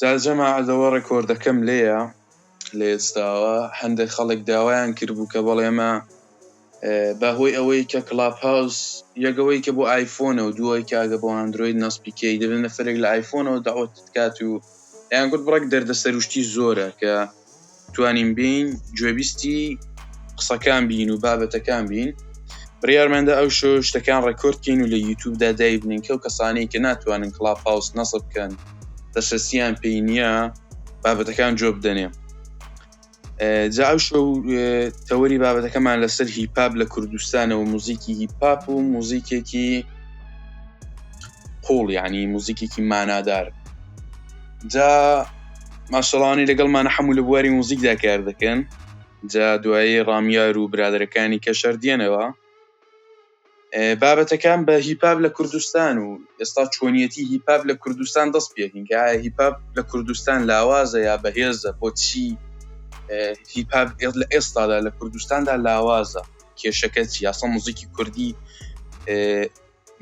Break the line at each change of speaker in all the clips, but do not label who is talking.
جا جەماعەت ئەوە ڕێکۆردەکەم لێیە لە ئێستاوە هەندێک خەڵک داوایان کردبوو کە بەڵێ ئێمە بە هۆی ئەوەی کە کڵاپ هاوس یەکەوەی کە بۆ ئایفۆنە و دووەی کە ئەگە بۆ ئەندرۆید نەسبی کەی دەبێت نەفەرێک لە ئایفۆنەوە داوەتت کات و یان گوت بڕێک دەردە سەروشتی زۆرە کە توانین بین گوێبیستی قسەکان بین و بابەتەکان بین بڕیارماندا ئەو شۆ شتەکان ڕێکۆرد کەین و لە یوتیوبدا دایبنین کەو کەسانەی کە ناتوانن کڵاپ هاوس نەسب بکەن دەسترەسیان پێی نییە بابەتەکان جۆ بدەنێ جا ئەو شەو تەوەری بابەتەکەمان لەسەر هیپاپ لە کوردستانەوە موزیکی هیپاپ و موزیکێکی قوڵ یعنی موزیکێکی مانادار جا ماشەڵانی لەگەڵمانە هەموو لە بواری موزیکدا کار دەکەن جا دوایی ڕامیار و برادەرەکانی کە شەر دێنەوە بابەتەکان بە هیپاپ لە کوردستان و ئێستا چۆنیەتی هیپاپ لە کوردستان دەست پێکین کە ئایا هیپاپ لە کوردستان لاوازە یا بەهێزە بۆچی هیپاپ لە ئێستادا لە کوردستاندا لاوازە کێشەکە چی یاسا موزیکی کوردی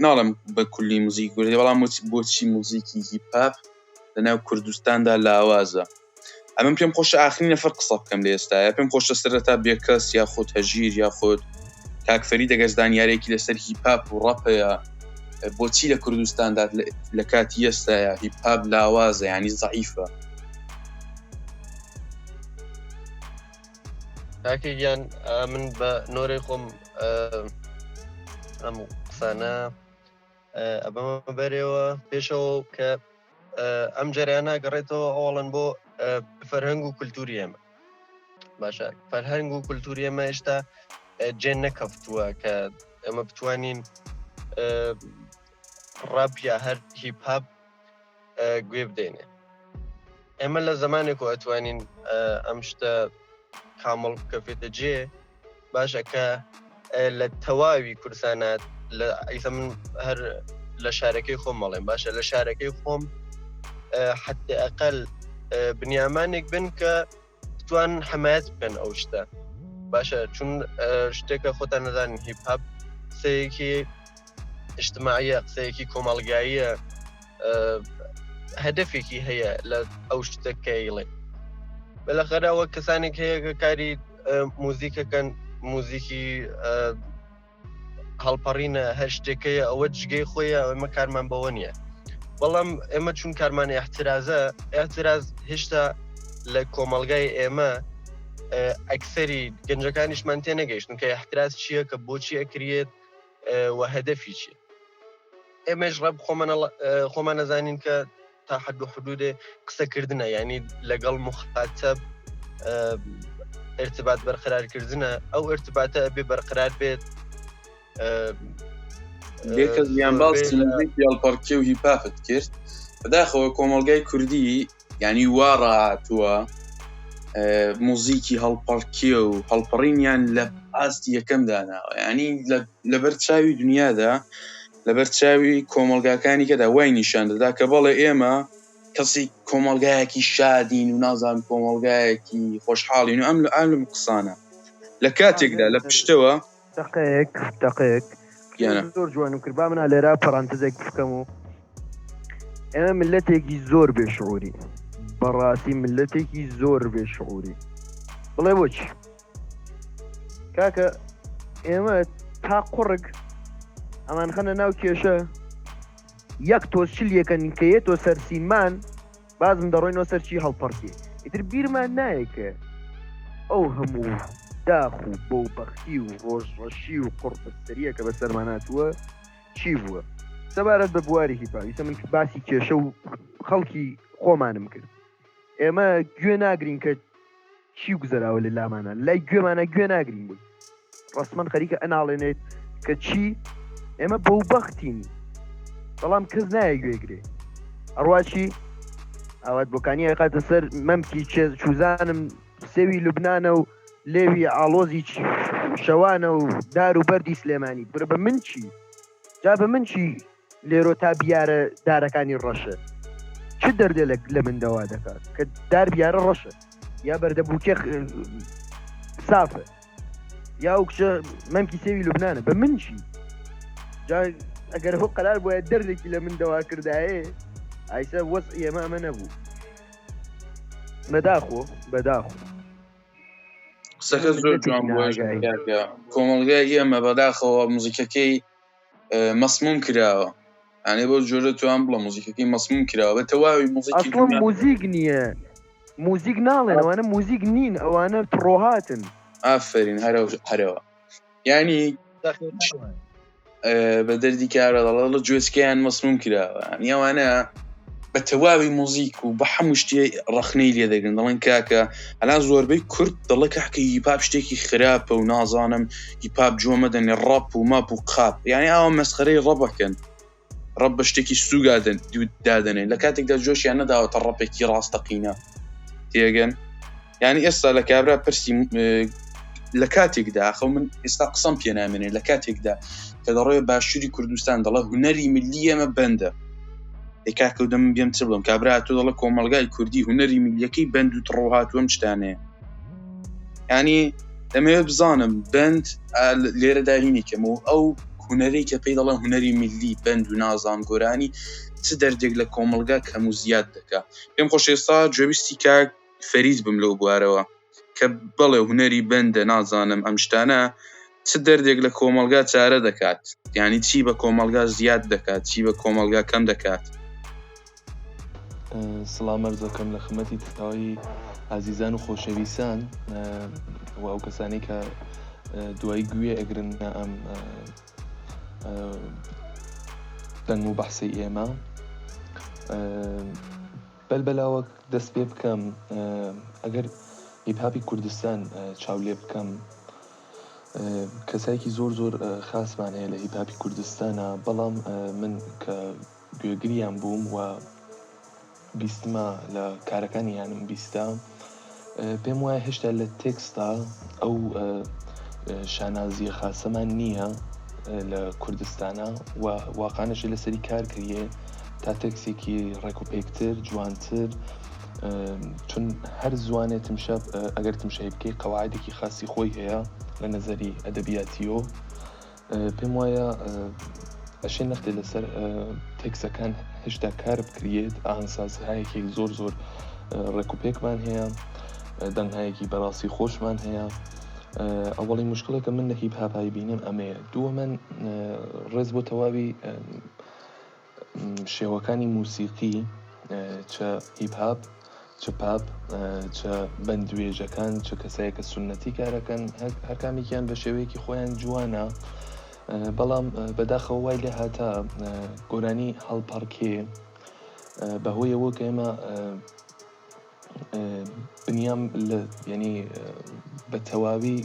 ناڵم بە کولی موزیک کوردی بەڵام بۆچی موزیکی هیپاپ لەناو کوردستاندا لاوازە ئەمن پێم خۆشە ئاخرین نەفەر قسە بکەم لە ئێستایا پێم خۆشە سەرەتا بێکەس یاخود هەژیر یاخود کاک فەرید ئەگەر زانیارێکی لەسەر هیپاپ و ڕەپ هەیە بۆچی لە کوردستاندا لە کاتی ئێستایا هیپاپ لاوازە ینی زەعیفە
کاکە گیان من بە نۆرەی خۆم ئەم قسانە ئەبەمە بەرێوە پێشەوە کە ئەم جەریانە گەڕێتەوە ئەوڵەن بۆ فەرهەنگ و کولتوری ئێمە باشە فەرهەنگ و کولتوری ئێمە هێشتا جێ نەکەفتووە کە ئێمە بتوانین ڕاپ یا هەر هیپ هاپ گوێ بدەینێ ئێمە لە زمانێک و ئەتوانین ئەم شتە کامڵ بکەفێتە جێ باشە کە لە تەواوی کوردستانات لە ئیسە من هەر لە شارەکەی خۆم مەڵێم باشە لە شارەکەی خۆم حتى ئەقل بنیامانێک بن کە بتوان حمایەت بکەن ئەو شتە باشە چون شتێکە خۆتان نەزانن هیپ هاپ قسەیەکی اجتماعیە قسەیەکی کۆمەڵگاییە هەدەفێکی هەیە لە ئەو شتە کەیڵێ بەلەخەرە وەک کەسانێک هەیە کە کاری موزیکەکەن موزیکی هەڵپەڕینە هەر شتێکەیە ئەوە جگەی خۆیە ئەمە کارمان بەوە نییە بەڵام ئێمە چون کارمان احترازە احتراز هێشتا لە کۆمەلگای ئێمە ئەکسەری گەنجەکانیشمان تێنەگەیشتن کە احتراز چییە کە بۆچی ئەکرێت و هەدەفی چییە ئێمەش ڕەب خۆمان نەزانین کە تا حد و حدودێ قسەکردنە یعنی لەگەڵ مخاتب ارتباط بەرقرارکردنە ئەو ارتباتە ئەبێ بەرقرار بێت
لێکە زیان باس هەڵپەڕکێ و هیپافت کرد بەداخەوە کۆمەڵگای کوردی یعنی وا ڕاهاتووە موزیکی هەڵپەڕکێ و هەڵپەڕینیان لە ئاستی یەکەم داناوە ینی لەبەر چاوی دنیادا لەبەر چاوی کۆمەڵگاکانی کەدا وای نیشان دەدا کە بەڵێ ئێمە کەسی کۆمەڵگایەکی شادین و نازان کۆمەڵگایەکی خۆشحاڵین و ئەم لە ئالم قسانە لە کاتێکدا لە پشتەوە
دقەیەک دقەیەک
گیانە.
زۆر جوانم کرد با منا لێرە پەرانتزێک بکەم و ئێمە ملەتێکی زۆر بێ شعوری بەڕاستی ملەتێکی زۆر بێ شعوری بڵێ بۆچی کاکە ئێمە تا قوڕگ ئەمان خەنە ناو کێشە یەک تۆز چل یەکەن کە یەتۆ سەر سینمان بازم دەڕۆینەوە سەر چی هەڵپەڕکێ ئیتر بیرمان نایە کە ئەو هەموو داخ و بەوبەختی و ڕۆژڕەشی و قوڕبەسەریە کە بەسەرمان هاتووە چی بووە سەبارەت بە بواری هیپا ئیسە من باسی کێشە و خەڵکی خۆمانم کرد ئێمە گوێ ناگرین کە چی گوزەراوە لە لامانە لای گوێمانە گوێ ناگرین بووی ڕسمەن خەریکە ئەناڵێنێت کە چی ئێمە بەوبەختین بەڵام کەس نایە گوێگرێ ئەڕوا چی ئاوات بۆکانی ئەخاتە سەر مەمکی چوزانم سێوی لوبنانە و لێوی ئاڵۆزی شەوانە و دار و بەردی سلێمانی برە بە من چی جا بە من چی لێرۆ تا بیارە دارەکانی ڕەشە چ دەردێ لە من دەوا دەکات کە دار بیارە ڕەشە یا بەردە بووکێ سافە یا ئەو کچە مەمکی سێوی لوبنانە بە من چی جا ئەگەر هۆ قەرار بۆیە دەردێکی لە من دەوا کردایێ ئایسە وەز ئێمە ئەمە نەبوو. بەداخۆ بەداخۆ
قسەکە زۆر جوان بووە کۆمەڵگای ئێمە بەداخەوە موزیکەکەی مەسموم کراوە ئەنێ بۆ جۆرە توان بڵە موزیکەکەی مەسموم کراوە بە تەواوی موزیکی
ئەسڵەن موزیک نییە موزیک ناڵێن ئەوانە موزیک نین ئەوانە تڕۆهاتن.
ئافرین هەرەوە هەرەوە یعنی بە دەردی کارە دەڵێ گوێچکەیان مەسموم کراوە یعنی ئەوانە بە تەواوی موزیک و بە هەموو شتێ ڕەخنەی لێ دەگرن دەڵێن کاکە ئەلا زۆربەی کورد دەڵێ کاکە هیپاپ شتێکی خراپە و نازانم هیپاپ جۆ مەدەنێ ڕەپ و ماپ و قاپ یعنی ئاوە مەسخەرەی ڕەبەکەن ڕەپ بە شتێکی سوگا دادەنێن لە کاتێکدا جۆشیان نەداوەتە ڕەپێکی ڕاستەقینە تێگەن یعنی ئێستا لە کابرا پرسی لە کاتێکدا خۆ من ئێستا قسەم پێ نامێنێ لە کاتێکدا کە دەڕۆێ باشووری کوردستان دەڵێ هونەری ملی ئێمە بەندە کاکە دەم بێم چ بڵم کابرا تۆ دەڵە کۆمەلگای کوردی هونەری ملیەکەی بەند و تڕۆ هاتووەم شتانەیە ینی دەمەوێت بزانم بەند لێرەدا هینی کەم و ئەو هونەرەی کە پێی دەڵێن هونەری میللی بەند و نازام گۆرانی چ دەردێک لە کۆمەڵگا کەم و زیاد دەکا پێم خۆش ئێستا گوێبیستی کاک فەرید بم لەو بوارەوە کە بەڵێ هونەری بەندە نازانم ئەم شتانە چ دەردێک لە کۆمەڵگا چارە دەکات یعنی چی بە کۆمەڵگا زیاد دەکات چی بە کۆمەڵگا کەم دەکات.
سڵام ئەرز ئەکەم لە خمەتی تەواوی ئازیزان و خۆشەویستان و ئەو کەسانەی کە دوای گوێ ئەگرن ئەم دەنگ و بەحسەی ئێمە بەل بەلاوە دەست پێ بکەم ئەگەر هیپهاپی کوردستان چاو لێ بکەم کەسایکی زۆر زۆر خاسمان هەیە لە هیپهاپی کوردستانە بەڵام من کە گوێگریان بووم و بیستمە لە کارەکانیانم بیستە پێم وایە هێشتا لە تێکستا ئەو شانازیە خاسەمان نییە لە کوردستانە و واقعانەشی لەسەری کار کریێ تا تێکسێکی ڕێک و پێکتر جوانتر چون هەر زوانێ تمشە ئەگەر تمشای بکەی قەواعدێکی خاسی خۆی هەیە لە نەزەری ئەدەبیاتیەوە پێم وایە ئەشێ نەختێ لەسەر تێکسەکان هێشتا کار بکرێت ئاهەنگسازهایەکی زۆر زۆر ڕێک و پێکمان هەیە دەنگهایەکی بەڕاستی خۆشمان هەیە ئەوەڵی مشکلێکە من لە هیپ هاپای بینم ئەمەیە دووەمەن ڕێز بۆ تەواوی شێوەکانی موسیقی چ هیپ هاپ چ پاپ چ بەندوێژەکان چ کەسایە کە سوننەتی کارەکەن هەرکامێکیان بە شێوەیەکی خۆیان جوانە بەڵام بەداخەوە وای لێ هاتە گۆرانی هەڵپەڕکێ بەهۆیەوە کە ئێمە بنیام لە یعنی بە تەواوی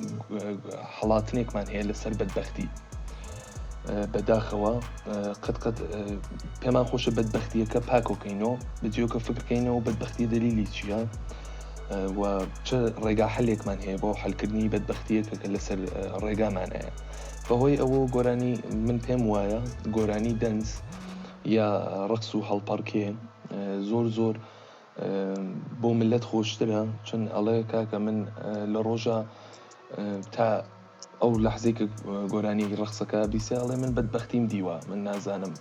هەڵاتنێکمان هەیە لەسەر بەدبەختی بەداخەوە قەت قەت پێمان خۆشە بەدبەختیەکە پاکۆکەینەوە بەجیۆکە فکرکەینەوە بەدبەختی دەلیلی چییە و چ ڕێگا حلێکمان هەیە بۆ حلکردنی بەدبەختیەکە کە لەسەر ڕێگامانەیە بەهۆی ئەوە گۆرانی من پێم وایە گۆرانی دەنس یا ڕقس و هەڵپەڕکێ زۆر زۆر بۆ ملت خۆشترە چون ئەڵێ کاکە من لە ڕۆژە تا ئەو لەحزەی کە گۆرانی ڕەقسەکە بیسێ ئەڵێ من بەدبەختیم دیوە من نازانم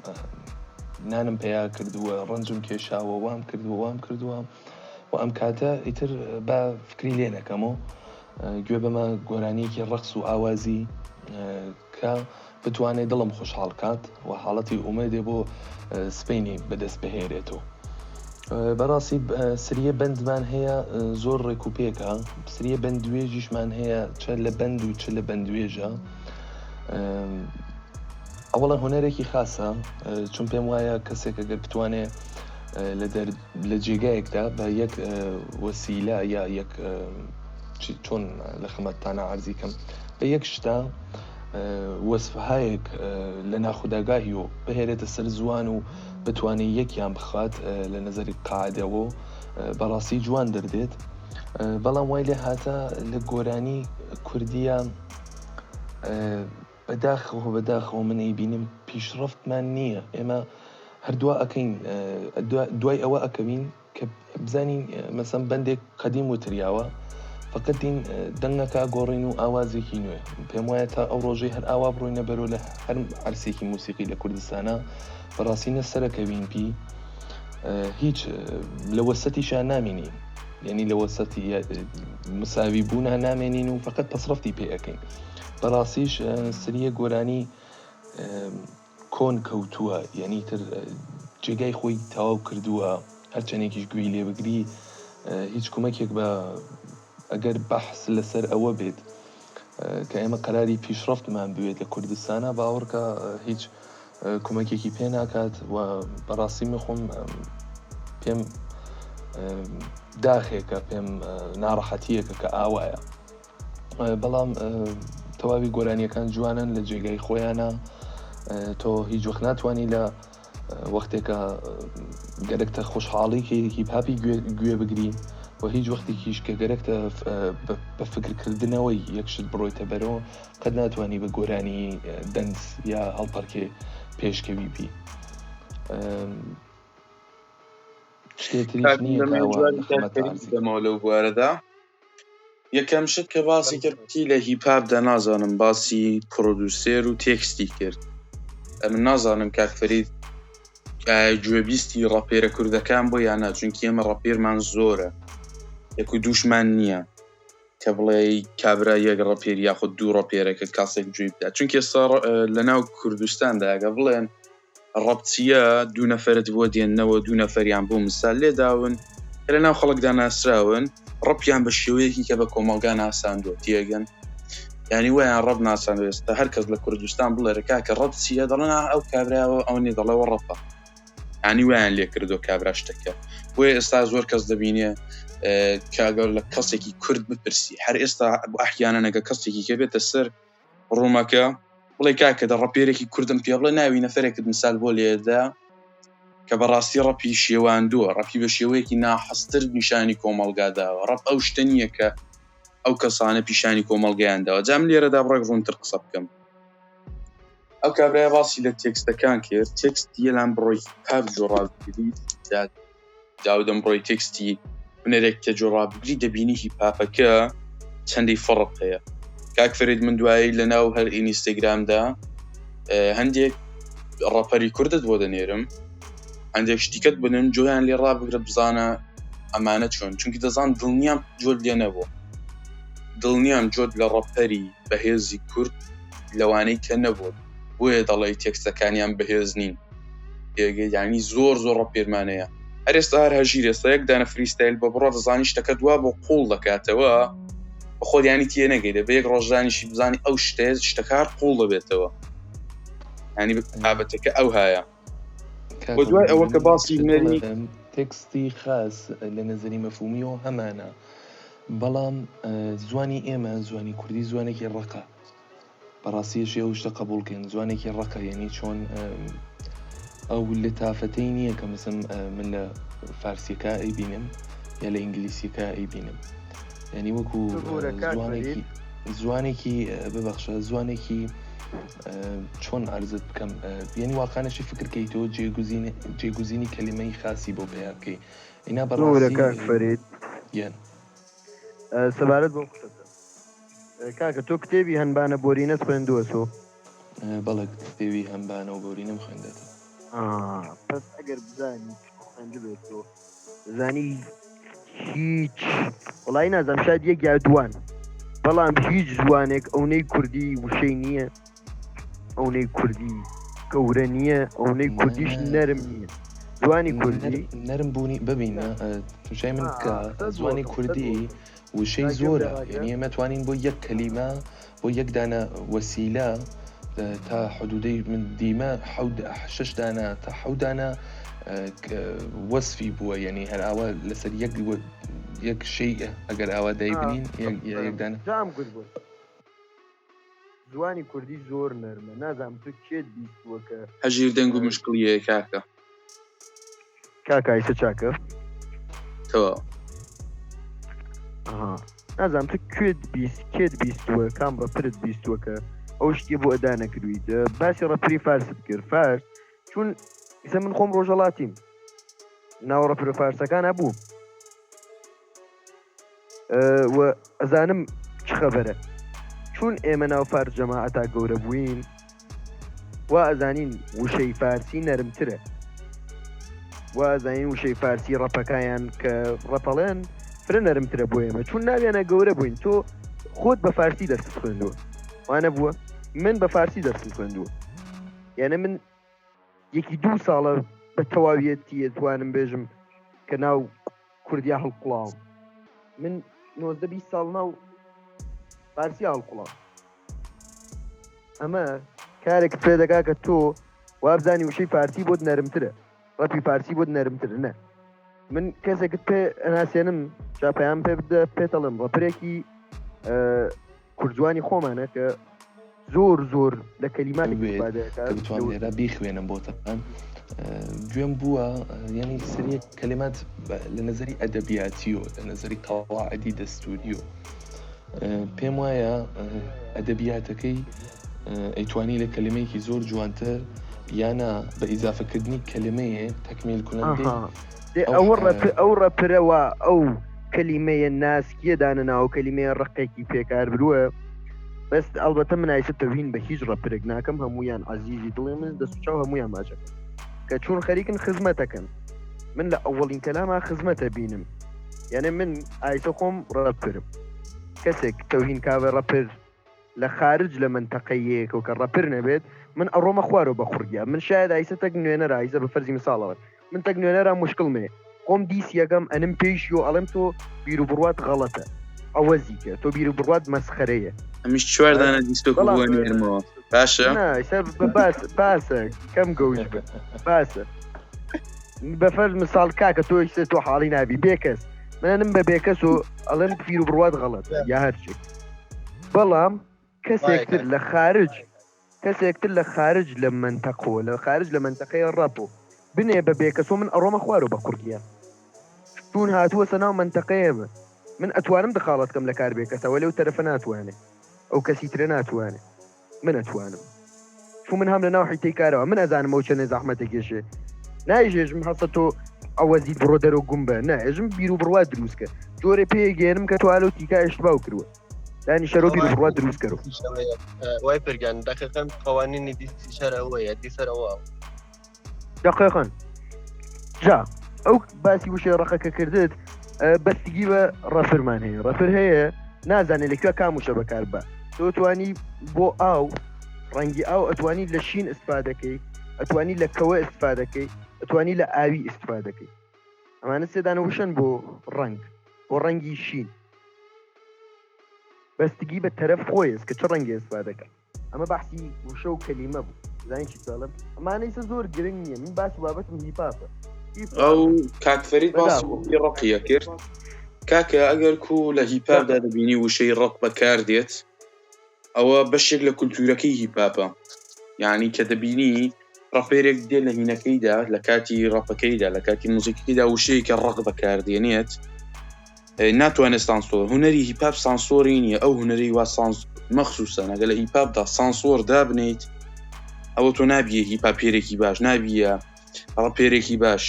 نانم پەیا کردووە ڕەنجم کێشاوە وام کردووە وام کردووە و ئەم کاتە ئیتر با فکری لێ نەکەمەوە گوێ بەمە گۆرانیەکی ڕەقس و ئاوازی کە بتوانێ دڵم خۆشحاڵ کات و حاڵەتی ئومێدێ بۆ سبەینێ بەدەست بهێنێتەوە. بەڕاستی سریە بەندمان هەیە زۆر ڕێک و پێکە سریە بەندوێژیشمان هەیە چە لە بەند و چ لە بەندوێژە ئەوەڵە هونەرێکی خاسە چون پێم وایە کەسێک ئەگەر بتوانێ لە لە جێگایەکدا بە یەک وەسیلە یا یەک چۆن لە خمەتتانە عەرزی کەم بە یەک شتە وەسفهایەک لە ناخوداگاهی و بهێرێتە سەر زوان و بتوانێت یەکیان بخات لە نەزەری قاعدەوە بەڕاستی جوان دەردێت بەڵام وای لێ هاتە لە گۆرانی کوردیە بەداخەوە بەداخەوە من ئەیبینم پیشڕەفتمان نییە ئێمە هەر دوا ئەکەین دوای ئەوە ئەکەوین کە بزانین مەسەن بەندێک قەدیم وتریاوە فقط دین دەنگەکە گۆڕین و ئاوازێکی نوێ پێم وایە تا ئەو ڕۆژەی هەر ئاوا بڕۆینە بەرۆ لە هەر عەرسێکی موسیقی لە کوردستانە بەڕاستی نە سەرەکەوین پی هیچ لە وەسەتیشا نامینین. یعنی لە وەسەتی مساوی بوونا نامێنین و فقط پەسڕەفتی پێ ئەەکەین. بەڕاستیش سریە گۆرانی کۆن کەوتووە یعنی تر جێگای خۆی تەواو کردووە، هەرچەندێکیش گوێی لێ بگری هیچ کومەکێک بە ئەگەر بەحس لەسەر ئەوە بێت کە ئێمە قەراری پیشڕەفتمان بوێت لە کوردستانا باوەڕکە هیچ کومەکێکی پێ ناکات و بەڕاستی من خۆم پێم داخێکە پێم ناڕەحەتیەکە کە ئاوایە. بەڵام تەواوی گۆرانیەکان جوانن لە جێگای خۆیانە تۆ هیچ وەخت ناتوانانی لە وەختێکە گەرەکتە خۆشحاڵی کەیەکی پاپی گوێ بگری و هیچ وەختێکیش کە گەرەکتە بە فکرکردنەوەی یەک شت بڕۆیتە بەرەوە قەت ناتوانانی بە گۆرانی دەنس یا هەڵپەرکێ پێشکەوی بی. شتێ تریش نییە کە ئەوە خەمەتە عەرزی.
دەمەوە لەو بوارەدا یەکەم شت کە باسی کرد وتی لە هیپاپدا نازانم باسی پرۆدوسێر و تێکستی کرد ئەمن نازانم کاک فەرید ئایا گوێبیستی ڕەپێرە کوردەکان بۆ یان نا چونکی ئێمە ڕەپێرمان زۆرە یەک و دووشمان نییە کە بڵێ کابرا یەک ڕەپێر یاخود دوو ڕەپێرەکە کاسێک گوێی بدات چونکە ئێستا لەناو کوردستاندا ئەگە بڵێن ڕەپ چییە دوو نەفەرت بۆ دێننەوە دوو نەفەریان بۆ مسال لێداون کە لە ناو خەڵکدا ناسراون ڕەپیان بە شێوەیەکی کە بە کۆمەڵگا ناساندووە تێگەن یعنی ویان ڕەپ ناساندوە ئێستا هەر کەس لە کوردستان بڵێ کاکە ڕەپ چییە دەڵێن ئەو کابراوە ئەو نیە دەڵێەوە ڕەپە ینی ویان لێ کردو کابرا شتەکە بۆیە ئێستا زۆر کەس دەبینێ کاگەر لە کەسێکی کورد بپرسی هەر ئێستا ئەحیانە نەگە کەسێکی کە بێتە سەر ڕوومەکە بڵێ کاکە دە ڕەپێرێکی کوردم پێ بڵێ ناوی نەفرێکت مثال بۆ لێدا کە بەڕاستی ڕەپی شێواندووە ڕەپی بە شێوەیەکی ناحەزتر نیشانی کۆمەڵگا داوە ڕەپ ئەو شتە نییە کە ئەو کەسانە پیشانی کۆمەڵگەیان داوە جام لێرەدا بڕێک ڕوونتر قسە بکەم ئەو کابرای باسی لە تێکستەکان کرد تێکست یەلان بڕۆی پاپ جۆڕاگری داودم بڕۆی تێکستی هونەرێک کە جۆڕابگری دەبینی هی پاپەکە چەندی فەڕق هەیە کاک فرید من دوایی لە ناو هەر ئینیستاگرامدا هەندێک ڕەپەری کوردت بۆ دەنێرم هەندێک شتیکەت بنن جۆیان لێ ڕابگرە بزانە ئەمانە چۆن چونکی دەزان دڵنیام جۆت لێ نەبوو دڵنیام جۆت لە ڕەپەری بەهێزی کورد لەوانەی کە نەبوو بۆیە دەڵێی تێکستەکانیان بەهێز نین تێگەی یانی زۆر زۆر ڕەپێرمانەیە هەر ئێستا هەر هەژیر ئێستا یەک دانە فریستایل بە بڕۆ دەزانی شتەکە دوا بۆ قوڵ دەکاتەوە بە خۆت یانی تێ نەگەی دەبێ یەک ڕۆژدانیشی بزانی ئەو شتەیە شتەکار قوڵ دەبێتەوە ینی بابەتەکە ئەو هایە بۆ دوای ئەوە کە باسی هونەری
تێکستی خاس لە نەزەری مەفهومیەوە هەمانە بەڵام زوانی ئێمە زوانی کوردی زوانێکی ڕەقە بەڕاستیش ئەو شتە قبوڵ کەین زوانێکی ڕەقە یعنی چۆن ئەو لەتافەتەی نییە کە مەسم من لە فارسیەکە ئەیبینم یا لە ئینگلیسیەکە ئەیبینم یعنی وەکو زوانێکی زوانێکی ببەخشە زوانێکی چۆن ئەرزت بکەم یعنی واقعانەشی فکرکەیتەوە جێگوزین جێگوزینی کەلیمەی خاسی بۆ پەیا بکەی ئینا بەڕاستی
فەرید
گیان
سەبارەت بۆ قسەتە کاکە تۆ کتێبی هەنبانە بۆرینەت خوێندووەتۆ؟
بەڵێ کتێبی هەنبانە و بۆرینەم خوێندێتەوە.
پس ئەگەر بزانی خوێندبێتۆ زانی هیچ وڵی نازانم شاید یەک یا دووان بەڵام هیچ زوانێک ئەونەی کوردی وشەی نییە ئەونەی کوردی گەورە نییە ئەونەی کوردیش نەرم نییە زوانی کوردی
نەرم بوونی ببینە توشای من کە زوانی کوردی وشەی زۆرە یعنی ئێمە توانین بۆ یەک کەلیمە بۆ یەک دانە وەسیلە تا حدودەی من دیمە حەود شش دانە تا حەوت دانە وەسفی بووە یعنی هەر ئاوا لەسەر یەک یەک شەی ئەگەر ئاوا دایبنین یەک دانە
جام گوت بوو زوانی کوردی زۆر نەرمە نازانم تۆ کێت بیستووە کە
هەژیر دەنگ و مشکڵیە کاکە.
کاکە ئیسە چاکە؟
تەواو.
ئەها نازانم تۆ کوێت بیست کێت بیستووە کام ڕەپرت بیستووە کە ئەو شتیە بۆ ئەدا نەکردویت باسی ڕەپری فارست کرد فارس چون ئیسە من خۆم ڕۆژەڵاتیم ناو ڕەپرە فارسەکان هەبوو و ئەزانم چ خەبەرە چون ئێمە ناو فارس جەماعەتا گەورە بووین وا ئەزانین وشەی فارسی نەرمترە وا ئەزانین وشەی فارسی ڕەپەکایان کە ڕەپەڵێن فرە نەرمترە بۆ ئێمە چون ناویانە گەورە بووین تۆ خۆت بە فارسی دەرست خوێندووە وانە بووە من بە فارسی دەرسم خوێندووە یعنی من یەکی دوو ساڵە بە تەواویەتی توانم بێژم کە ناو کوردیا هەڵقوڵاوم من 19 20 ساڵ ناو فارسی هەڵقوڵام ئەمە کارێک پێ دەکا کە تۆ وابزانی وشەی فارسی بۆت نەرمترە ڕەپی فارسی بۆت نەرمترە نە من کەسێکت پێ ئەناسێنم جا پەیام پێ بدە پێتەڵم ڕەپرێکی کوردزوانی خۆمانە کە زۆر زۆر لە کەلیماتێک
بێت کە بتوانم لێرە بیخوێنم بۆتان گوێم بووە یعنی سریە کەلمات لە نظری ئەدەبیاتی و لە نظری قەواعدی دەستوری و پێم وایە ئەدەبیاتەکەی ئەیتوانی لە کەلمەیەکی زۆر جوانتر یانە بە ئیزافەکردنی کەلمەیە تەکمیل کنندەی
ئەوە ئەو ڕەپرەوە ئەو کەلیمەیە ناسکیە دانەناوە کەلیمەیە ڕقێکی پێکار برووە بەس ئەڵبەتە من ئایسە تەوهین بە هیچ ڕەپرێک ناکەم هەمویان عەزیزی دڵێ من دەست و چاو هەمویان ماچەکەم کە چون خەریکن خزمەتەکەن من لە ئەوەڵین کەلاما خزمەتە بینم یعنی من ئایسە خۆم ڕەپرم کەسێک تەوهین کاوە ڕەپر لە خارج لە منتەقەیەکەوە کە ڕەپر نەبێت من ئەڕۆمە خوارەوە بە قوڕگیا من شاید ئایسە تەک نوێنەرە ئایسە بە فەرزی مساڵەوە من تەک نوێنەرا مشکڵمێ خۆم دیسیەکەم ئەنم پێیشیۆ ئەڵێم تۆ بیرو بڕوات غەڵەتە عەوەزی کە تۆ بیرو بڕوات مەسخەرەیە.
ئەمیش چوار دانە دیسۆک
بەڵام
بۆ نێرمەوە باشە
نا ئیسا باس باسە کەم گەوج بە باسە بە فەرز مثال کاکە تۆ ئیسە تۆ حاڵی نابی بێکەس منم بە بێکەس و ئەڵێم بیرو بڕوات غەڵەتە یا هەرچێک بەڵام کەسێکتر لە خارج کەسێکتر لە خارج لە مەنتەقۆ لە خارج لە مەنتەقەی ڕەپۆ بنێ بە بێکەسۆ من ئەڕۆمە خوارۆ بە قوڕگیا چوون هاتووەسە ناو مەنتەقەیەمە من ئەتوانم دخاڵەت کەم لە کار بێکەسە وەلێ ئەو تەرەفە ناتوانێ ئەو کەسی ترە ناتوانێ من ئەتوانم چون من هەم لە ناو حیتەی کارەوە من ئەزانم ئەو چەنێ زەحمەتە کێشێ نایژێژم هەستە تۆ ئەوەزیت بڕۆ دەرۆ گوم بە نا ئێژم بیر و بڕوا دروست کە جۆرێ پێگەێنم کە تۆ لەو تیکا ئێشتباو کردووە دانیشەرۆ بیر و بڕوا دروست کەرۆ
وای پرگان دقیقا قوانینی دیسی شەر ئەوەیە دیسەر ئەوە
دقیقا جا ئەو باسی وشەی ڕقەکە کردت بەستگی بە ڕەفرمان هەیە ڕەفر هەیە نازانێت لەکوێ کام وشە بەکار بە تۆ توانی بۆ ئاو ڕەنگی ئاو ئەتوانی لە شین استفادەکەی ئەتوانی لە کەوە استفادەکەی ئەتوانی لە ئاوی استفادەکەی ئەمانە سێدانە وشەن بۆ ڕەنگ بۆ ڕەنگی شین بەستگی بە تەرەف خۆیست کە چ ڕەنگی استفادەکە ئەمە بەحسی وشە و کەلیمە بوو زانین چی دەڵێم ئەمانەی سە زۆر گرنگ نییە من باس و بابەتم هیپاپە
ئەو کاک فەرید باسی ڕقیە کرد کاکە ئەگەر کو لە هیپاپدا دەبینی وشەی ڕق بەکار دێت ئەوە بەشێک لە کولتوورەکەی هیپاپە یعنی کە دەبینی ڕەپێرێک دێ لە هینەکەیدا لە کاتی ڕەپەکەیدا لە کاتی موزیکەکەیدا وشەیەکە ڕق بەکاردێنێت ناتوانێت سانسۆر هونەری هیپاپ سانسۆری نییە ئەو هونەری وا سانس مەخصوصە نەگە لە هیپاپدا سانسۆر دابنیت ئەوە تۆ نابیە هیپاپێرێکی باش نابیە ڕەپێرێکی باش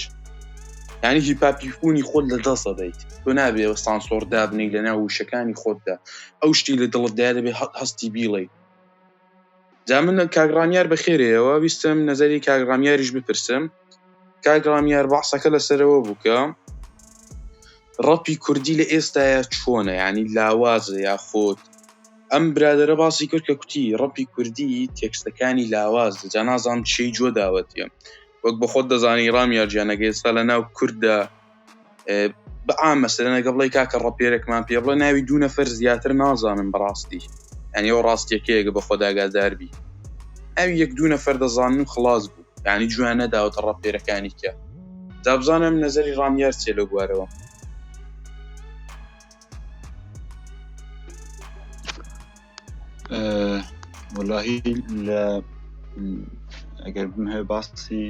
ینی هیپاپی بوونی خۆت لە دەست دەدەیت تۆ نابێ سانسۆر دابنیت لە ناو وشەکانی خۆتدا ئەو شتی لە دڵتدا دەبێ هەستی بیڵێ جا من کاک ڕامیار بەخێرێەوە ویستم نەزەری کاک ڕامیاریش بپرسم کاک ڕامیار بەعسەکە لەسەرەوە بوو کە ڕەپی کوردی لە ئێستاە چۆنە ینی لاوازە یاخود ئەم برادرە باسی کرد کە کوتی ڕەپی کوردی تێکستەکانی لاواز جا نازانم چی جۆ داوەتیە وەک بە خۆت دەزانی ڕامیار گیانەکە ئێستا لە ناو کورددا بە عام مەسەلەن ئەگەر بڵێی کاکە ڕەپێرێکمان پێ بڵێ ناوی دوو نەفەر زیاتر نازانم بەڕاستی یعنی ئەو ڕاستیەکەیەکە بە خۆت ئاگادار بی ناوی یەک دوو نەفەر دەزانن و خلاص بوو یعنی جویان نەداوەتە ڕەپێرەکانی کە جا بزانم نەزەری ڕامیار چیە لەو بوارەوە.
وەلاهی لە ئەگەر بمهەوێ باسی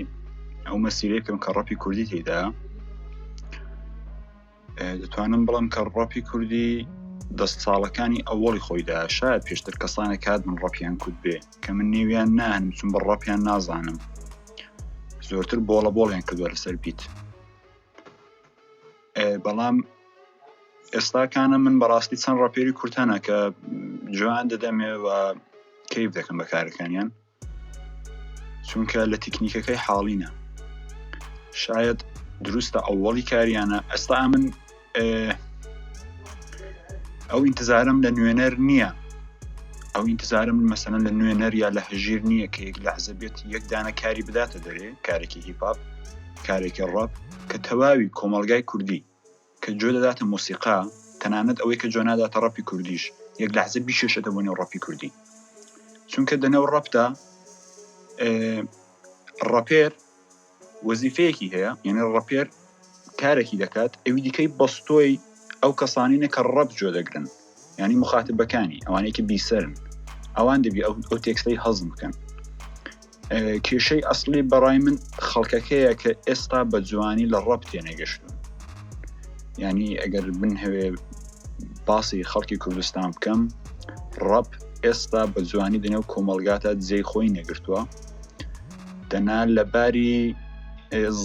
ئەو مەسیرەی بکەم کە ڕەپی کوردی تێدا دەتوانم بڵم کە ڕەپی کوردی دە ساڵەکانی ئەوەڵی خۆیدا شاید پێشتر کەسانێک کات من ڕەپیان کوت بێ کە من نێویان نانم چون بە ڕەپیان نازانم زۆرتر بۆڵە بۆڵیان کردووە لەسەر بیت بەڵام ئێستاکانە من بەڕاستی چەند ڕاپێری کورد هەنە کە جوان دەدەمێ و کەیف دەکەم بە کارەکانیان چونکە لە تکنیکەکەی حاڵینە شاید دروستە ئەوەڵی کاریانە ئەستا من. ئەو ئینتزارم لە نوێنەر نییە ئەو ئینتزارم مەسەلەن لە نوێنەر یا لە هەژیر نییە کە یەک لەحزە بێت یەک دانە کاری بداتە دەرێ کارێکی هیپاپ کارێکی ڕەپ کە تەواوی کۆمەڵگای کوردی کە جۆ دەداتە مۆسیقا تەنانەت ئەوەی کە جۆ ناداتە ڕەپی کوردیش یەک لەحزە بیکێشێتە بۆ نێو ڕەپی کوردی چونکە دەنێو ڕەپدا ڕەپێر وەزیفەیەکی هەیە یعنی ڕەپێر کارێکی دەکات ئەوی دیکەی بەستۆی ئەو کەسانینە کە ڕەپ جۆ دەگرن ینی مخاتبەکانی ئەوانەیە کە بیسەرن ئەوان دەبی ئەو تێکستەی هەزم بکەن کێشەی ئەسلی بەڕای من خەڵکەکەیە کە ئێستا بە جوانی لە ڕەپ تێنەگەشتون ینی ئەگەر بن هەوێ باسی خەڵکی کوردستان بکەم ڕەپ ئێستا بە جوانی دنێو کۆمەلگاتە جێی خۆی نەگرتووە دەنا لە باری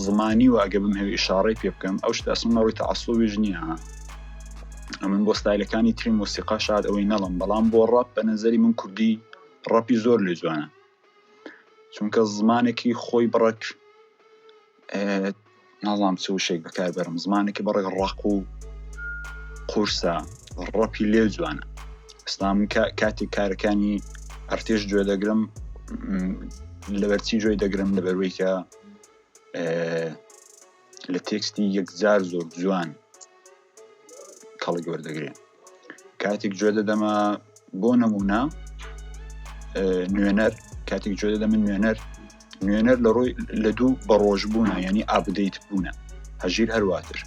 زمانی و ئەگە بمهەوێ ئشارەی پێ بکەم ئەو شتە ئەسڵ ڕووی تەعسوبیش نییە ئەمن بۆ ستایلەکانی تری مۆسیقا شاد ئەوەی نەڵم بەڵام بۆ ڕەپ بە نەزەری من کوردی ڕەپی زۆر لێ جوانە چونکە زمانێکی خۆی بڕک نازانم چ وشەیەک بەکار بەرم زمانێکی بەڕێک ڕق و قورسە ڕەپی لێ جوانە ئێستا من کاتێک کارەکانی ئەرتێش گوێ دەگرم لەبەرچی گوێی دەگرم لەبەروەی کە لە تێکستی یەکجار زۆر جوان کەڵک وەردەگرێ کاتێک گوێ دەدەمە بۆ نمونە نوێنەر کاتێک گوێ دەدەمە نوێنەر نوێنەر لە ڕووی لە دوو بەڕۆژ بوونە ینی ئابدەیت بوونە هەژیر هەرواتر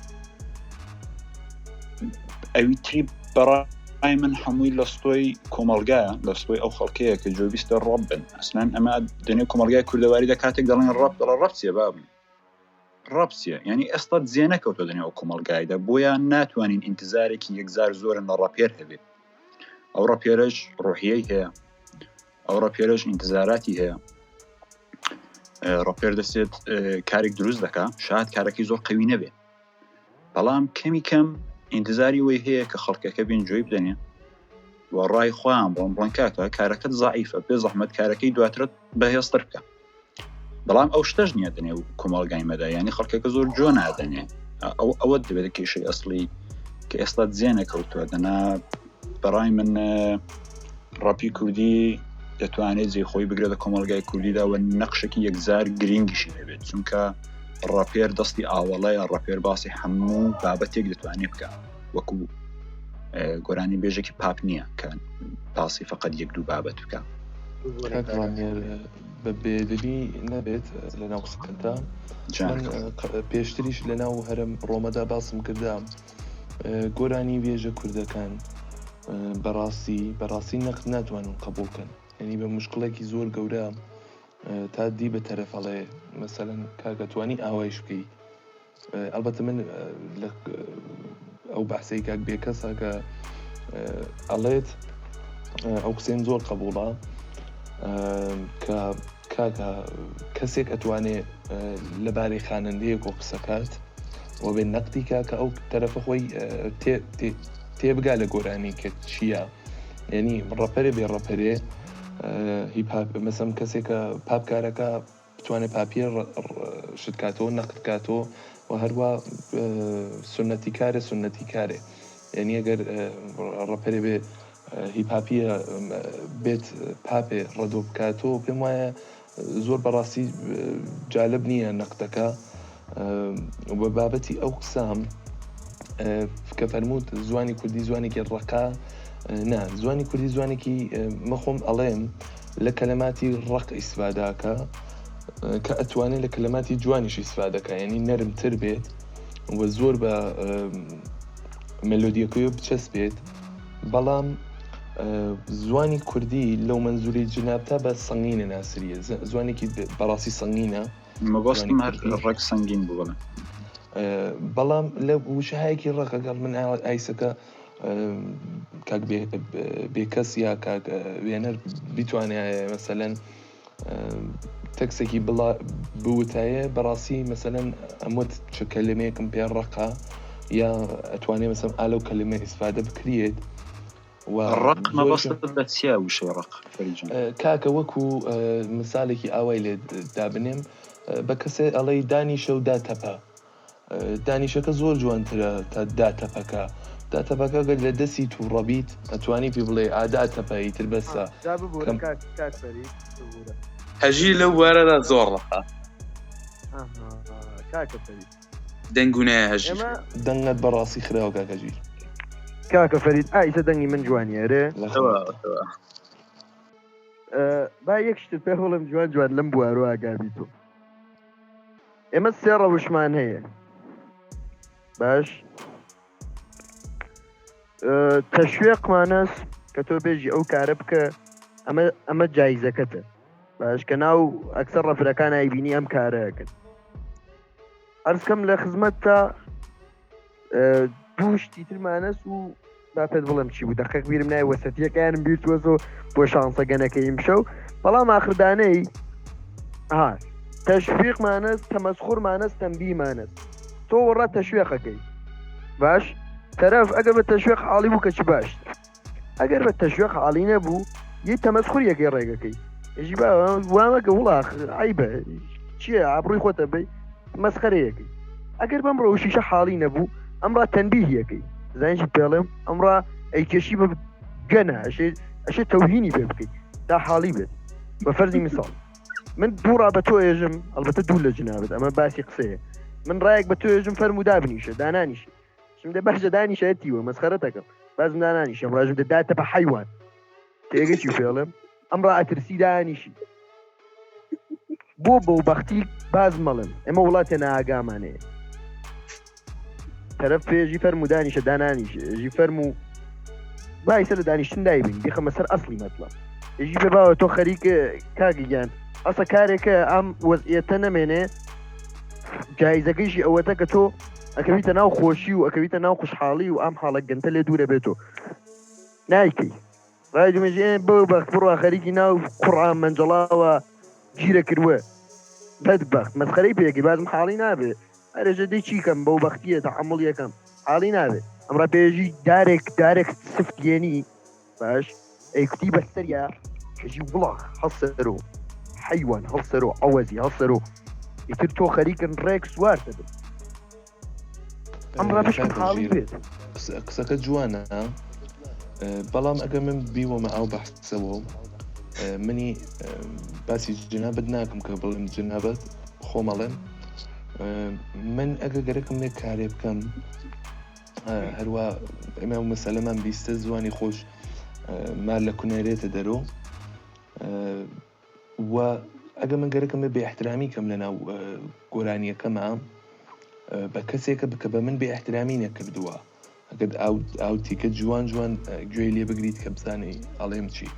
ئەوی تری بەڕای من هەمووی لە ستۆی کۆمەلگایە لە ستۆی ئەو خەڵکەیە کە جۆبیستە ڕەب بن ئەسلان ئەمە دنێ کۆمەلگای کوردەواری دە کاتێک دەڵێن ڕەب دەڵە ڕەب چیە بابم ڕەب چیە یعنی ئێستا جێ نەکەوتە دنێ ئەو کۆمەلگایدا بۆیە ناتوانین ئینتزارێکی یەکجار زۆرن لە ڕەپێر هەبێت ئەو ڕەپێرەش ڕۆحیەی هەیە ئەو ڕەپێرەش ئینتزاراتی هەیە ڕەپێر دەستێت کارێک دروست دەکا شاد کارەکەی زۆر قوی نەبێ بەڵام کەمی کەم ئینتزاری وەی هەیە کە خەڵکەکە بین جوێی بدەنێ و ڕای خۆیان بڵم بڵێن کاکە کارەکەت زعیفە پێ زەحمەت کارەکەی دواترت بەهێزتر بکە بەڵام ئەو شتەش نییە دەنێ و کۆمەڵگای مەدا ینی خەڵکەکە زۆر جۆ نادەنێ ئەو ئەوە دەبێت کێشەی ئەسڵی کە ئێستا جێ نەکەوتووە دەنا بەڕای من ڕەپی کوردی دەتوانێت جێ خۆی بگرێت لە کۆمەڵگای کوردیدا و نەقشێکی یەکجار گرنگیشی هەبێت چونکە ڕەپێر دەستی ئاوەڵەیە ڕەپێر باسی هەموو بابەتێک دەتوانێت بکە وەکو گۆرانی بێژێکی پاپ نییە کە باسی فقط یەک دوو بابەت بکە.
کاک ڕامیار بە بێدەبی نەبێت لە ناو قسەکەتدا من پێشتریش لە ناو هەرم ڕۆمەدا باسم کردا گۆرانی وێژە کوردەکان بەڕاستی بەڕاستی نەقد ناتوانن قبول کەن یعنی بە مشکڵێکی زۆر گەورە تا دی بە تەرەف ئەڵێ مەسەلەن کاکە توانی ئاوایش بکەی ئەڵبەتە من لە ئەو بەحسەی کاک بێکەسە کە ئەڵێت ئەو قسەیم زۆر قبوڵە کە کاکە کەسێک ئەتوانێ لەبارەی خانەندەیەک و قسەکات و بێ نەقدی کا کە ئەو تەرەفە خۆی تێبگا لە گۆرانی کە چییە یعنی ڕەپەرێ بێ ڕەپەرێ هیپ هاپ مەسەم کەسێکە پاپکارەکە بتوانێت پاپیە شت کاتەوە نەقد کاتەوە و هەروە سنەتی کارێ سنەتی کارێ یعنی ئەگەر ڕەپەرێ بێ هیپ هاپیە بێت پاپێ ڕەدۆ بکاتەوە پێم وایە زۆر بەڕاستی جالب نییە نەقدەکە بە بابەتی ئەو قسام کە فەرمووت زوانی کوردی زوانێکی ڕەقە نا زوانی کوردی زوانێکی مەخۆم ئەڵێم لە کەلەماتی ڕق ئیسفاداکە کە ئەتوانێت لە کەلەماتی جوانیش ئیسفادەکە ینی نەرمتر بێت و زۆر بە مێلۆدیەکەی بچەسپێت بەڵام زوانی کوردی لەو مەنزوری جنابتا بە سەنگینە ناسریە زوانێکی بەڕاستی سەنگینە
مەبەستم هەر ڕێک سەنگین بوو بەڵێ
بەڵام لە وشەهایەکی ڕەقەگەڵ من ئایسەکە کاک بێکەس یا کاک وێنەر بتوانێ مەسەلەن تەکسێکی بڵا بوتایە بەڕاستی مەسەلەن ئەموت چ کەلمەیەکم پێ ڕەقە یا ئەتوانێ مەسەم ئالەو کەلمە ئیسفادە بکرێت
و ڕق مەبەستت بە چیە وشەی ڕق فەرید جان؟
کاکە وەکو مسالێکی ئاوای لێ دابنێم بە کەسێ ئەڵێی دانیشە و داتەپە دانیشەکە زۆر جوانترە تا داتەپەکە. داتەپەکە گەر لە دەسی توڕە بیت ئەتوانی پێ بڵێ ئا داتەپە ئیتر بەسە
جا ببورە
کەم
کاک کاک فەرید ببورە.
هەژیر لەو بوارەدا زۆر ڕەقە.
ئەها کاکە فەرید.
دەنگ و نایە هەژیر.
ئێمە
دەنگت بەڕاستی خراوە کاکە ژیر.
کاکە فەرید ئا ئیسە دەنگی من جوانیە ئەرێ؟
لە
تەواوە
خزمەتتام.
تەواوە.
با یەک شتت پێ بڵێم جوان جوان لەم بوارۆ ئاگابی تۆ. ئێمە سێ ڕەوشمان هەیە باش تەشوێقمانەس کە تۆ بێژی ئەو کارە بکە ئەمە ئەمە جایزەکەتە باش کە ناو ئەکسەر ڕەفرەکان ئایبینی ئەم کارەکەن ئەرزکەم لە خزمەت تا دوو شتی ترمانەس و با پێت بڵێم چی بوو دەقێک بیرم نای وەسەتیەکانم بیرتوەزۆ بۆ شانسە گەنەکەی ئیمشەو بەڵام ئاخردانەی ها تەشویقمانەس تەمەسخورمانەس تەنبیمانەس تۆ وەڕا تەشوێقەکەی باش تەرەف ئەگەر بە تەشوێق حاڵی بوو کە چ باشتر ئەگەر بە تەشوێق حاڵی نەبوو یەی تەمەسخوریەکەی ڕێگەکەی ئێژی با وامەکە وڵاخ عیبە چییە ئابڕووی خۆتە بی مەسخەرەیەکەی ئەگەر بەم ڕەوشیشە حاڵی نەبوو ئەمڕا تەنبیهیەکەی زانین چی پێڵێم ئەمڕا ئەیکێشی بە گەنە ئەشێ ئەشێ تەوهینی پێ بکەیت تا حاڵی بێت بە فەرزی مثال من دوو ڕا بە تۆ ئێژم ئەلبەتە دوو لە جنابت ئەمە باسی قسەیە من ڕایەک بە تۆ ئێژم فەرموو دابنیشە دانانیشی شم دە باشە دانیشە تیوە مەسخەرەتەکەم بازم دانانیشم ڕاژم دە داتە بە حیوان تێگە چی پێڵێم ئەم ڕا ئەترسی دانیشی بۆ بەو بەختی باز مەڵێن ئێمە وڵاتێ ناگامانەیە تەرەف پێژی فەرموو دانیشە دانانیش ژی فەرموو بایسە لە دانیشتن دایبین بیخەمە سەر ئەسڵی مەتڵە ژی پێ باوە تۆ خەریک کاکی گیان ئەسە کارێکە ئەم وەزعیەتە نەمێنێ جایزەکەیشی ئەوەتە کە تۆ ئەکەویتە ناو خۆشی و ئەکەویتە ناو خوشحاڵی و ئەم حاڵە گەنتە لێ دوورە بێتۆ نایکەی ڕای دومێژێ بۆ بەخت بڕوا خەریکی ناو قوڕا مەنجەڵاوە گیرە کردوە بەدبەخت مەسخەرەی پێکی بازم حاڵی نابێ ئەرێژە دەی چیکەم بەو بەختیە تەحەموڵ یەکەم حاڵی نابێ ئەمڕا پێژی دارێک دارێک سفت یەنی باش ئەیکوتی بەسەریا کەژی وڵاخ هەڵسەرۆ حەیوان هەڵسەرۆ عەوەزی هەڵسەرۆ ئیتر تۆ خەریکن ڕێک سوار دەبن ئەمڕا بشکم
کاکە
حاڵی
ژیر
بێت.
قسەکە جوانە بەڵام ئەگەر من بیوەمە ئاو بەحسەوە منی باسی جنابت ناکەم کە بڵێم جنابت خۆمەڵێم من ئەگە گەرەکم لێ کارێ بکەم هەروە ئێمە مەسەلەمان بیستە زوانی خۆش مار لە کونێرێتە دەرۆ و ئەگە من گەرەکم بێ احترامی کەم لە ناو گۆرانیەکەما بە کەسێکە بکە بە من بێ احترامی نەکردووە ئەگەر ئاو ئاو تیکە جوان جوان گوێی لێ بگریت کە بزانی ئەڵێم چی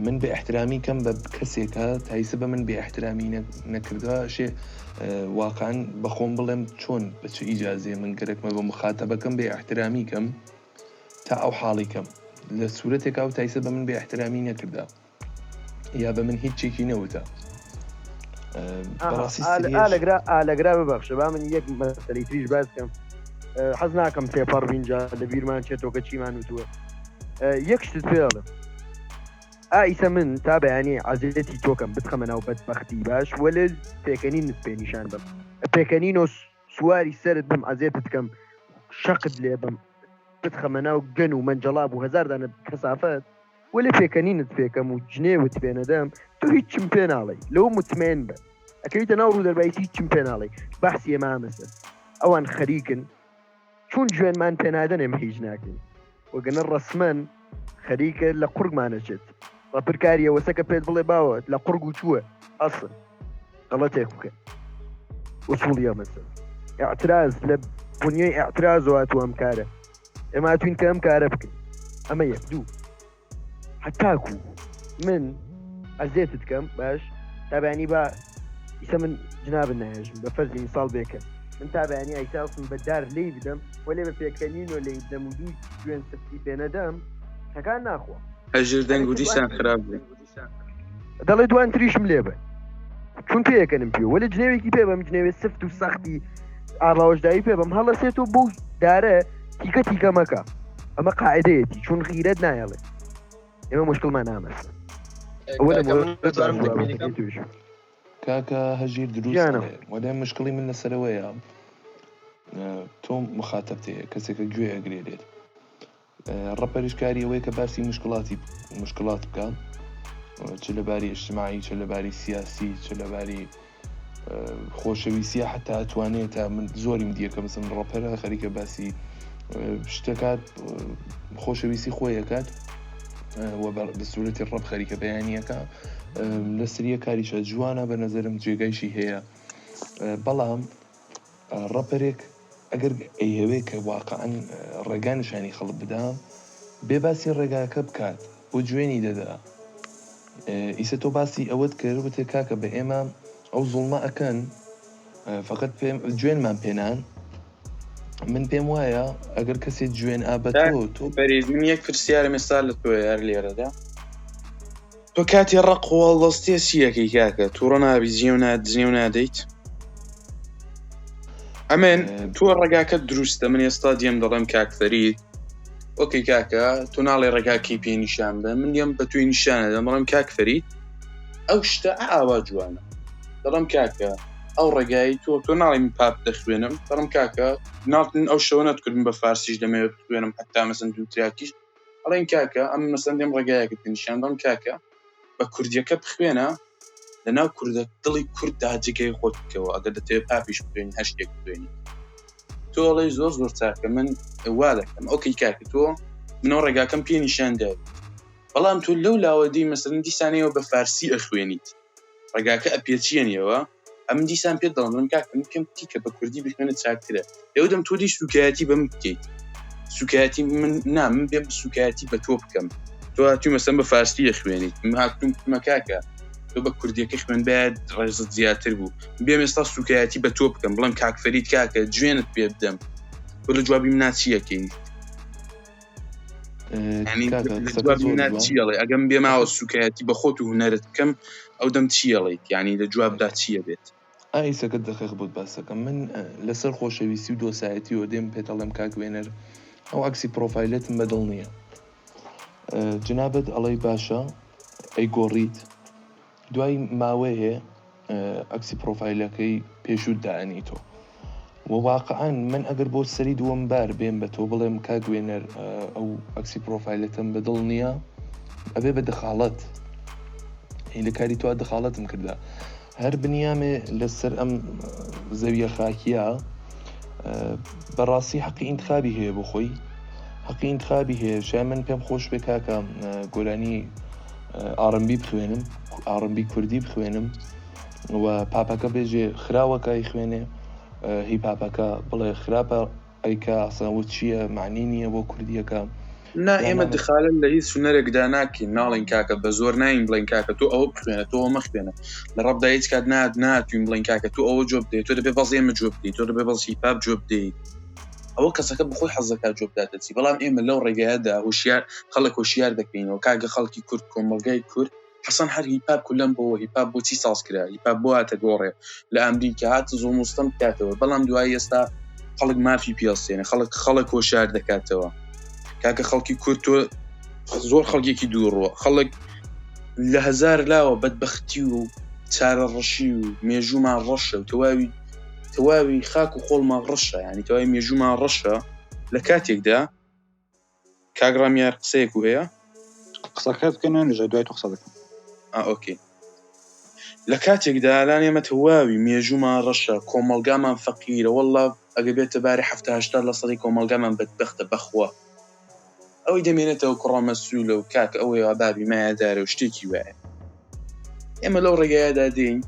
من بێ احترامی کەم بە کەسێکە تایسە بە من بێ احترامی نەکردووە شێ واقعا بەخۆم بڵێم چۆن بە چ ئیجازێ من گەرەکمە بە مخاتەبەکەم بێ احترامی کەم تا ئەو حاڵی کەم لە سوورەتێکا و تایسە بە من بێ احترامی نەکردا یا بە من هیچ چێکی نەوتە بەڕاستی
ئالەگرا ئالەگرا ببەخشە با من یەک مەسەلەی تریش باس بکەم حەز ناکەم تێپەڕ بین جا لە بیرمان چێتەوە کە چیمان وتووە یەک شتت پێ ئەڵێم ئا ئیسە من تا بەیانی عەزێتی تۆکەم بتخەمە ناو بەدبەختی باش وەلێ پێکەنینت پێ نیشان بم پێکەنین و سواری سەرت بم عەزێتت کەم شەقت لێ بم بتخەمە ناو گەن و مەنجەڵاب و هەزار دانە کەسافەت وەلێ پێکەنینت پێکەم و جنێوت پێ نەدەم تۆ هیچم پێ ناڵێی لەوە متمەین بە ئەکەویتە ناو ڕوودەربایسی هیچم پێ ناڵێی بەحسی ئێمە ئامەسە ئەوان خەریکن چون جوێنمان پێ نادەن ئێمە هیچ ناکەین وەگەنە ڕەسمەن خەریکە لە قوڕگمانەچێت ڕەپرکاریە وەسەکە پێت بڵێ باوە لە قوڕگ و چووە ئەسڵ غەڵەتێک بکە ئوسوڵیە مەسەل اعتراز لە بنیەی اعتراز هاتوو ئەم کارە ئێمە هاتوین کە ئەم کارە بکەین ئەمە یەک دوو هەتاکو من ئەزێتت کەم باش تابانی با ئیسە من جنابن ناهێژم بە فەرزی مثال بێکە من تا بەیانی ئایساوسم بە دار لی بدەم وەلێ بە پێکەنین و لی بدەم و دوو جوێن سفتی پێ نەدەم تەکان ناخوا
هەژیر دەنگ و دیسان خراپ بوو.
دەڵێ دوان تریشم لێ بە چون پێەکەنم پێ وەلێ جنێوێکی پێ بەم جنێوێ سفت و سەختی ئاڕاوەشدایی پێ بەم هەڵەسێت و بۆ دارە تیکە تیکە مەکە ئەمە قاعدەیەتی چون غیرەت نایەڵێ ئێمە مشکلمان نامەسە ئەوە لە
کاکە من دەتوانم تەکمیلی کەم
کاکە هەژیر دروست
گیانم.
وەلێ مشکڵی من لەسەرەوەیە. تۆ مخاتەبت هەیە کەسێکە گوێ ئەگرێ لێت ڕەپەریش کاری ئەوەیە کە باسی مشکڵاتی مشکڵات بکە چ لە باری ئیجتماعی چ لە باری سیاسی چ لە باری خۆشەویستیە حتا ئەتوانێت تا من زۆریم دیە کە مەسەن ڕەپەرە خەریکە باسی شتەکات خۆشەویستی خۆی ئەکات و بە سوورەتی ڕەپ خەریکە بەیانیەکە لە سریە کاریشە جوانە بە نەزەرم جێگایشی هەیە بەڵام ڕەپەرێک ئەگەر ئەیهەوێ کە واقعەن ڕێگا نیشانی خەڵک بدا بێ باسی ڕێگاکە بکات بۆ جوێنی دەدا ئیسە تۆ باسی ئەوەت کرد وتێ کاکە بە ئێمە ئەو زوڵمە ئەکەن فقط پێم جوێنمان پێنان من پێم وایە ئەگەر کەسێ جوێن ئا بە تۆ تۆ
فەرید من یەک پرسیارم ئێستا لە تۆیە هەر لێرەدا تۆ کاتی ڕق و هەڵدەستێ چی ئەکەی کاکە توڕە نابی جنێو نا جنێو نادەیت ئەمن تۆ ڕێگاکە دروستە من ئێستا دێم دەڵێم کاک فەرید ئۆکەی کاکە تۆ ناڵێ ڕێگاکەی پێ نیشان بە من دێم بە توی نیشانە دەم بەڵام کاک فەرید ئەو شتە ئاوا جوانە دەڵم کاکە ئەو ڕێگای تۆ تۆ ناڵێ من پاپ دەخوێنم دەڵم کاکە ناڵتن ئەو شەوە نەتکردم بە فارسیش دەمەوێت بخوێنم حتا مەسن دوو تراکیش ئەڵێن کاکە ئەم مەسەن دێم ڕێگایەکت پێ نیشان دەم کاکە بە کوردیەکە بخوێنە لە ناو کوردە دڵی کورد دا جێگەی خۆت بکەوە ئەگەر دەتەوێت پاپیش بخوێنی هەر شتێک بخوێنی تۆ ئەڵێی زۆر زۆر چاکە من وا دەکەم ئۆکەی کاکە تۆ منەوە ڕێگاکەم پێ نیشان داویت بەڵام تۆ لەو لاوە دی مەسەلەن دیسانەوە بە فارسی ئەخوێنیت ڕێگاکە ئەپێچیەنیەوە ئەمن دیسان پێت دەڵێم دەڵێم کاکە من پێم وتی کە بە کوردی بخوێنە چاکترە لەو دەم تۆ دی سوکایەتی بە من بکەیت سوکایەتی من نا من بێم سوکایەتی بە تۆ بکەم تۆ هاتووی مەسەن بە فارسی ئەخوێنیت من هاتووم وتمە کاکە تۆ بە کوردیەکە خوێن باید ڕێزت زیاتر بوو بێم ئێستا سوکایەتی بە تۆ بکەم بڵێم کاک فەرید کاکە جوێنت پێ بدەم تۆ لە جوابی من ناچیەکەیت چیڵێ ئەگەم بێماوە سوکایەتی بە خۆت و هونەرت بکەم ئەو دەم چیڵیت ینی لە جوابدا چییە بێت
ئایسەکە دەقیق بۆت باسەکەم من لەسەر خۆشەویستی و دۆسایەتیەوە دێم پێت ئەڵێم کاک وێنەر ئەو عەکسی پرۆفایلەتم بەدڵ نییە جنابت ئەڵێی باشە ئەیگۆڕیت دوای ماوەیێ عەکسی پرۆفایلەکەی پێشووت دائەنیتۆ و واقعەن من ئەگەر بۆ سەری دووەم بار بێم بە تۆ بڵێم کاک وێنەر ئەو عەکسی پرۆفایلەتم بە دڵ نییە ئەبێ بە دەخاڵەت هی لە کاری تۆ دەخاڵەتم کردا هەر بنیامێ لەسەر ئەم زەویە خاکیە بەڕاستی حەقی ئینتخابی هەیە بۆ خۆی حەقی ئینتخابی هەیە شای من پێم خۆش بێ کاکە گۆرانی ئاڕنبی بخوێنم ئاڕنبی کوردی بخوێنم و پاپەکە بێژێ خراوەکە خوێنێ هی پاپەکە بڵێ خراپە ئەیکا ئەسڵەن ئەوە چییە مەعنی نییە بۆ کوردییەکە.
نا ئێمە دخالەت لە هیچ هونەرێکدا ناکەین ناڵێین کاکە بە زۆر ناین بڵێین کاکە تۆ ئەوە بخوێنە تۆ ئەوە مەخوێنە لە ڕەبدا هیچ کات نات ناتوین بڵێین کاکە تۆ ئەوە جواب بدەیت تۆ دەبێ بەس ئێمە جواب بدەیت تۆ دەبێ بەس هیپاپ جواب بدەیت ئەوە کەسەکە بەخۆی حەز دەکات جواب بداتە چی بەڵام ئێمە لەو ڕێگایەدا هۆشیار خەڵک هۆشیار دەکەینەوە کاکە خەڵکی کورد کۆمەڵگای کورد حەسەن هەر هیپاپ کولەم بۆ هیپاپ بۆچی ساز کرا هیپاپ بۆ هاتە گۆڕێ لە ئەمریکا هات زوڵم و ستەم بکاتەوە بەڵام دوای ئێستا خەڵک مافی پێستێنە خەڵک خەڵک هۆشار دەکاتەوە کاکە خەڵکی کورد تۆ زۆر خەڵکێکی دووڕوە خەڵک لە هەزار لاوە بەدبەختی و چارە ڕەشی و مێژوومان ڕەشە و تەواوی تەواوی خاک و خۆڵمان ڕەشە ینی تەواوی مێژوومان ڕەشە لە کاتێکدا کاک ڕامیار قسەیەک و هەیە؟
قسەکەت بکە نوێنەژە دوای تۆ قسە دەکەم.
ئا ئۆکەی. لە کاتێکدا لان ئێمە تەواوی مێژوومان ڕەشە کۆمەڵگامان فەقیرە واللە ئەگەر بێتە باری حەفتا هەشتا لە سەدی کۆمەڵگامان بەدبەختە بەخوا ئەوەی دەمێنێتەوە کوڕە مەسولە و کاکە ئەوەی وا بابی مایەدارە و شتێکی وایە ئێمە لەو ڕێگایەدا دێین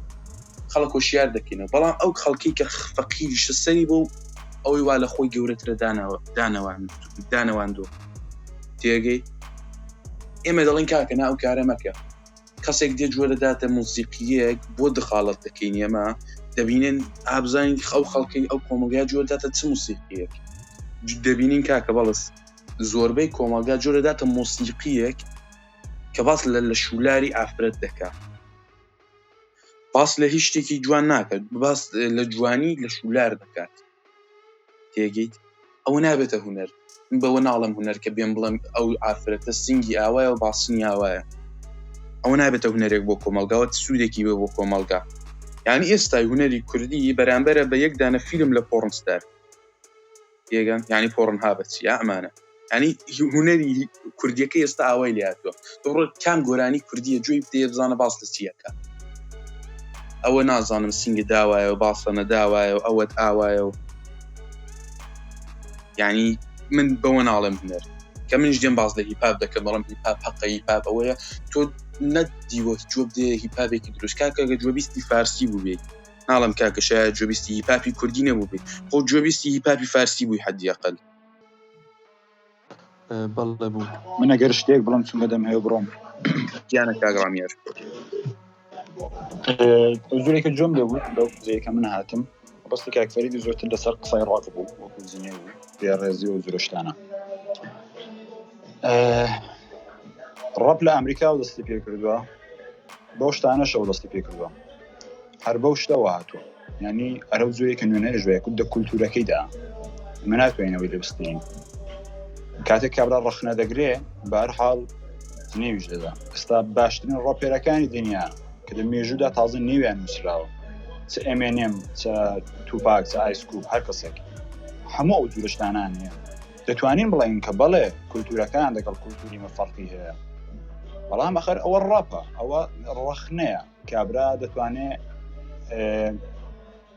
خەڵک هۆشیار دەکەینەوە بەڵام ئەو خەڵکی کە فەقیریشە سەری بۆ ئەوەی وا لە خۆی گەورەترە دانەوە دانەوان دانەواندووە تێگەی ئێمە دەڵێن کاکە نا ئەو کارە مەکە کەسێک دێ جوێ دەداتە موسیقیەک بۆ دخاڵەت دەکەین ئێمە دەبینن ئابزانین ئەو خەڵکی ئەو کۆمەڵگا جوێ دەداتە چ موسیقیەک دەبینین کاکە بەڵس زۆربەی کۆمەڵگا جوێ دەداتە مۆسیقیەک کە باس لە لەشولاری ئافرەت دەکا باس لە هیچ شتێکی جوان ناکات باس لە جوانی لە شولار دەکات تێگەیت ئەوە نابێتە هونەر من بەوە ناڵم هونەر کە بێم بڵێم ئەو ئافرەتە سنگی ئاوایە و باسنی ئاوایە ئەوە نابێتە هونەرێک بۆ کۆمەڵگاوە سوودێکی بێ بۆ کۆمەڵگا یعنی ئێستای هونەری کوردی بەرامبەرە بە یەک دانە فیلم لە پۆڕن ستار. تێگەن یعنی پۆڕن ها بەچی یا ئەمانە ینی هوەری کوردیەکە ئێستا ئاوای لاتوە تۆ کام گۆرانی کوردیە گوێی بدەیە بزانە باس لە چیەکە ئەوە نازانم سینگە داوایە و باسە نەداوایە و ئەوەت ئاوایە و یعنی من بەوە ناڵێم هونەر کە منیش دێم باس لە هیپاپ دەکەم بەڵام هیپاپ حەقە هیپاپ ئەوەیە تۆ نەدیوە جوێ بدەیە هیپاپێکی دروست کاکە گە جوێبیستی فارسی بووبێت ناڵم کاکە شاید جوێبیستی هیپاپی کوردی نەبووبێ خۆ جوێبیستی هیپاپی فارسی بووی حەدی ئەقل.
بەڵێ بوو.
من ئەگەر شتێک بڵم چونکە دەمهەوێ بڕۆم.
گیانە کاک ڕامیار.
ئەو جورێکە جۆم لێ بوو لەو جێیە کە من هاتم ڕاستی کاک فەریدی زۆرتر لەسەر قسەی ڕاق بوو وەکو جنێو و بێڕێزی و جورە شتانە. ڕەپ لە ئەمریکاوە دەستی پێ کردووە بەو شتانەشەوە دەستی پێ کردووە هەر بەو شتەوە هاتووە یعنی ئەرەو جۆیەکە نوێنەرش وەیە کورد دە کولتورەکەیدا ئمە ناتوانین ئەوەی لێ بستێنین کاتێک کابرا ڕەخنە دەگرێ بەهەرحاڵ جنێویش دەدا ئێستا باشترین ڕۆپێرەکانی دنیا کە لە مێژوودا تازە نێویان نووسراوە چ ئێمێنێم چ توپاک چ ئایسکوب هەر کەسێک هەموو ئەو جورە شتانان هەیە دەتوانین بڵێین کە بەڵێ کولتورەکان دەگەڵ کولتوری مە فەرقی هەیە بەڵام ئەخەر ئەوە ڕەپە ئەوە ڕەخنەیە کابرا دەتوانێ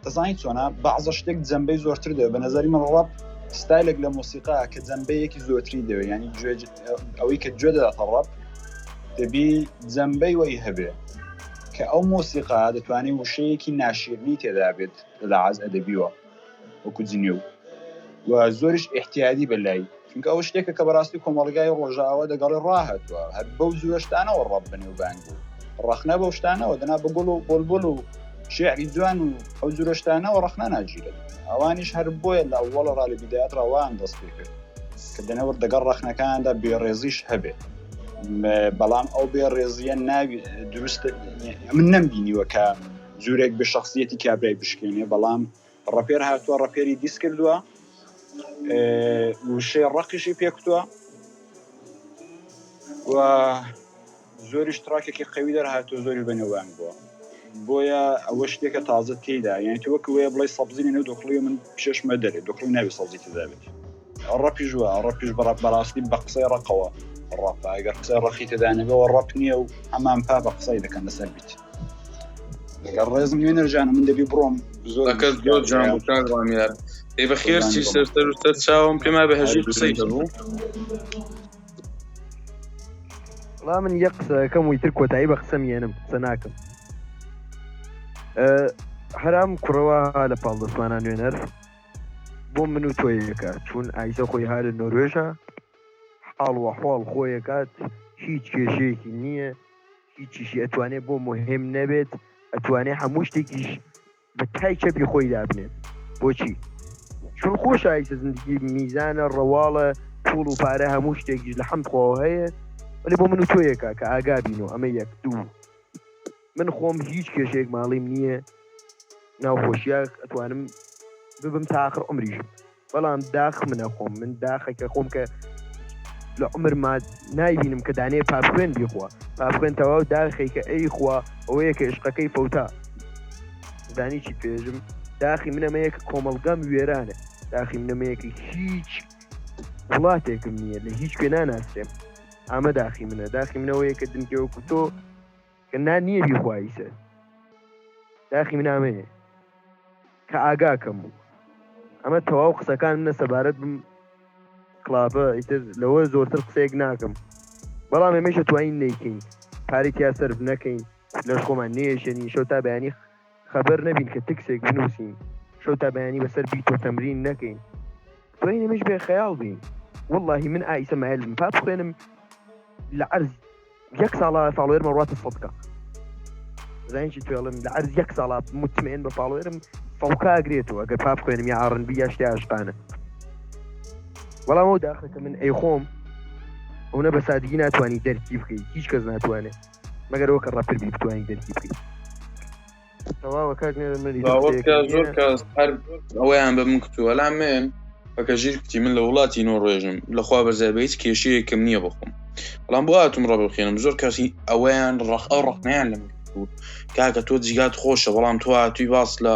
دەزانی چۆنە بەعزە شتێک جەمبەی زۆرتر دەوێت بە نظری من ڕەپ ستایلێک لە مۆسیقا کە جەمبەیەکی زۆرتری دەوێت ینی ئەوەی کە گوێ دەداتە ڕەپ دەبی جەمبەی وەی هەبێ کە ئەو مۆسیقا دەتوانێت وشەیەکی ناشیرنی تێدا بێت لە عاز ئەدەبیوە وەکو جنێو و زۆریش احتیادی بەلای چونکە ئەوە شتێکە کە بەڕاستی کۆمەڵگای ڕۆژاوا دەگەڵی ڕاهاتووە هەر بەو جورە شتانەوە ڕەپ بەنێوبانگ بوو ڕەخنە بەو شتانەوە دەنا بە گوڵ و بۆلبۆل و شعری جوان و ئەو جورە شتانەوە ڕەخنە ناگیرێت ئەوانیش هەر بۆیە لە ئەوەڵە ڕا لە بیدایەت ڕەوان دەست پێ کرد کە دەنەوە دەگەڵ ڕەخنەکاندا بێڕێزیش هەبێت بەڵام ئەو بێڕێزیە ناوی دروست من نەمبینیوە کە جورێک بە شخصیەتی کابرای بشکێنێ بەڵام ڕەپێر هاتووە ڕەپێری دیس کردووە وشەی ڕەقیشی پێکوتووە و زۆریش تراکێکی قەوی دەرهاتوو زۆری بەنێوبانگ بووە بۆیە ئەوە شتێکە تازە تێدا یعنی تۆ وەک وەیە بڵێ سەبزی نێو دۆخڵی من پێشمە دەرێ دۆخڵی ناوی سەبزی تێدا بێت ڕەپیش وە ڕەپیش بەڕە بەڕاستی بە قسەی ڕقەوە ڕەپە ئەگەر قسەی ڕەقی تێدا نەبێەوە ڕەپ نییە و هەمان پا بە قسەی دەکەن لەسەر بیت لەگەڵ ڕێزم نوێنەر جانە من دەبی بڕۆم
زۆر ئەکەس زۆر جوان بوو کاک ڕامیار ئەی بەخێر چی سەر سەر و سەر چاوم پێما بە هەژی قسەی هەبوو
وەڵا من یەک قسەکەم و ئیتر کۆتایی بە قسەم یەنم قسە ناکەم هەرام کوڕەوە لە پاڵ دەستمانە نوێنەر بۆ من و تۆیەکە چون ئایسە خۆی ها لە نۆروێژە حاڵ وەحواڵ خۆیەکات هیچ کێشەیەکی نییە هیچیشی ئەتوانێ بۆ مهم نەبێت ئەتوانێ هەموو شتێکیش بە تای چەپی خۆی دابنێت بۆچی چون خۆشایسە زندگی میزانە ڕەواڵە پوڵ و پارە هەموو شتێکیش لە حەمد خۆوە هەیە وەلی بۆ من و تۆیەکە کە ئاگا بین و ئەمە یەک دوو من خۆم هیچ کێشەیەک ماڵیم نییە ناوخۆشیاک ئەتوانم ببم تا آخر عمریشم بەڵام داخ منە خۆم من داخەکە خۆم کە لە عمرما نایبینم کە دانەیە پاپخوێن بیخوا پاپخوێن تەواو داخی کە ئەی خوا ئەوەیە کە عشقەکەی فەوتا زانی چی پێژم داخی منەمەیە کە کۆمەڵگەم وێرانە داخی منەمەیە کە هیچ وڵاتێکم نییە لە هیچ کوێ ناناسرێم ئامە داخی منە داخی منەوەیە کە دنکێ وەکو تۆ کە نان نییە بیخوایی سەر داخی منامەیە کە ئاگاکەم بوو ئەمە تەواو قسەکان منە سەبارەت بم کڵابە ئیتر لەوە زۆرتر قسەیەک ناکەم بەڵام ئێمەش توانین نەیکەین پارەی تیا سەرف نەکەین لەش خۆمان نێشێنین شەو تا بەیانی خەبەر نەبین کە تکسێک بنووسین شەو تا بەیانی بەسەر بیت و تەمرین نەکەین توانین ئێمەش بێ خەیاڵ بین واللهی من ئایسە مایل بم پا بخوێنم لە عەرز یەک ساڵە فاڵۆێرمە ڕاتە سەدکە زانین چی توێڵم لە عەرز یەک ساڵە مطمئن بە فاڵۆێرم فەوکا ئەگرێتەوە ئەگەر پا بخوێنم یا ئاڕنبی یا شتی عاشقانە بەڵام ئەو داخە کە من ئەیخۆم ئەو نە بە سادگی ناتوانانی دەرکی بکەیت هیچ کەس ناتوانێت مەگەر ئەوە کە ڕەپر بی بتوانانی دەرکی بکەیت تەواوە کاک نوێنەر من ئیتر
باوەڕ
قسەیەکم
بکە زۆر
نییە.
کەس هەر ئەوەیان بە من کوتووە لا من بەکە ژیر کوتی من لە وڵاتی نۆڕوێژم لەخوا بەرزای بە هیچ کێشەیەکم نییە بخۆم بەڵام بۆ هاتوم ڕە بخێنم زۆر کەسی ئەوەیان ڕەخ ئەو ڕەخنەیان لە من کردبوو کاکە تۆ جیگات خۆشە بەڵام تۆ هاتووی باس لە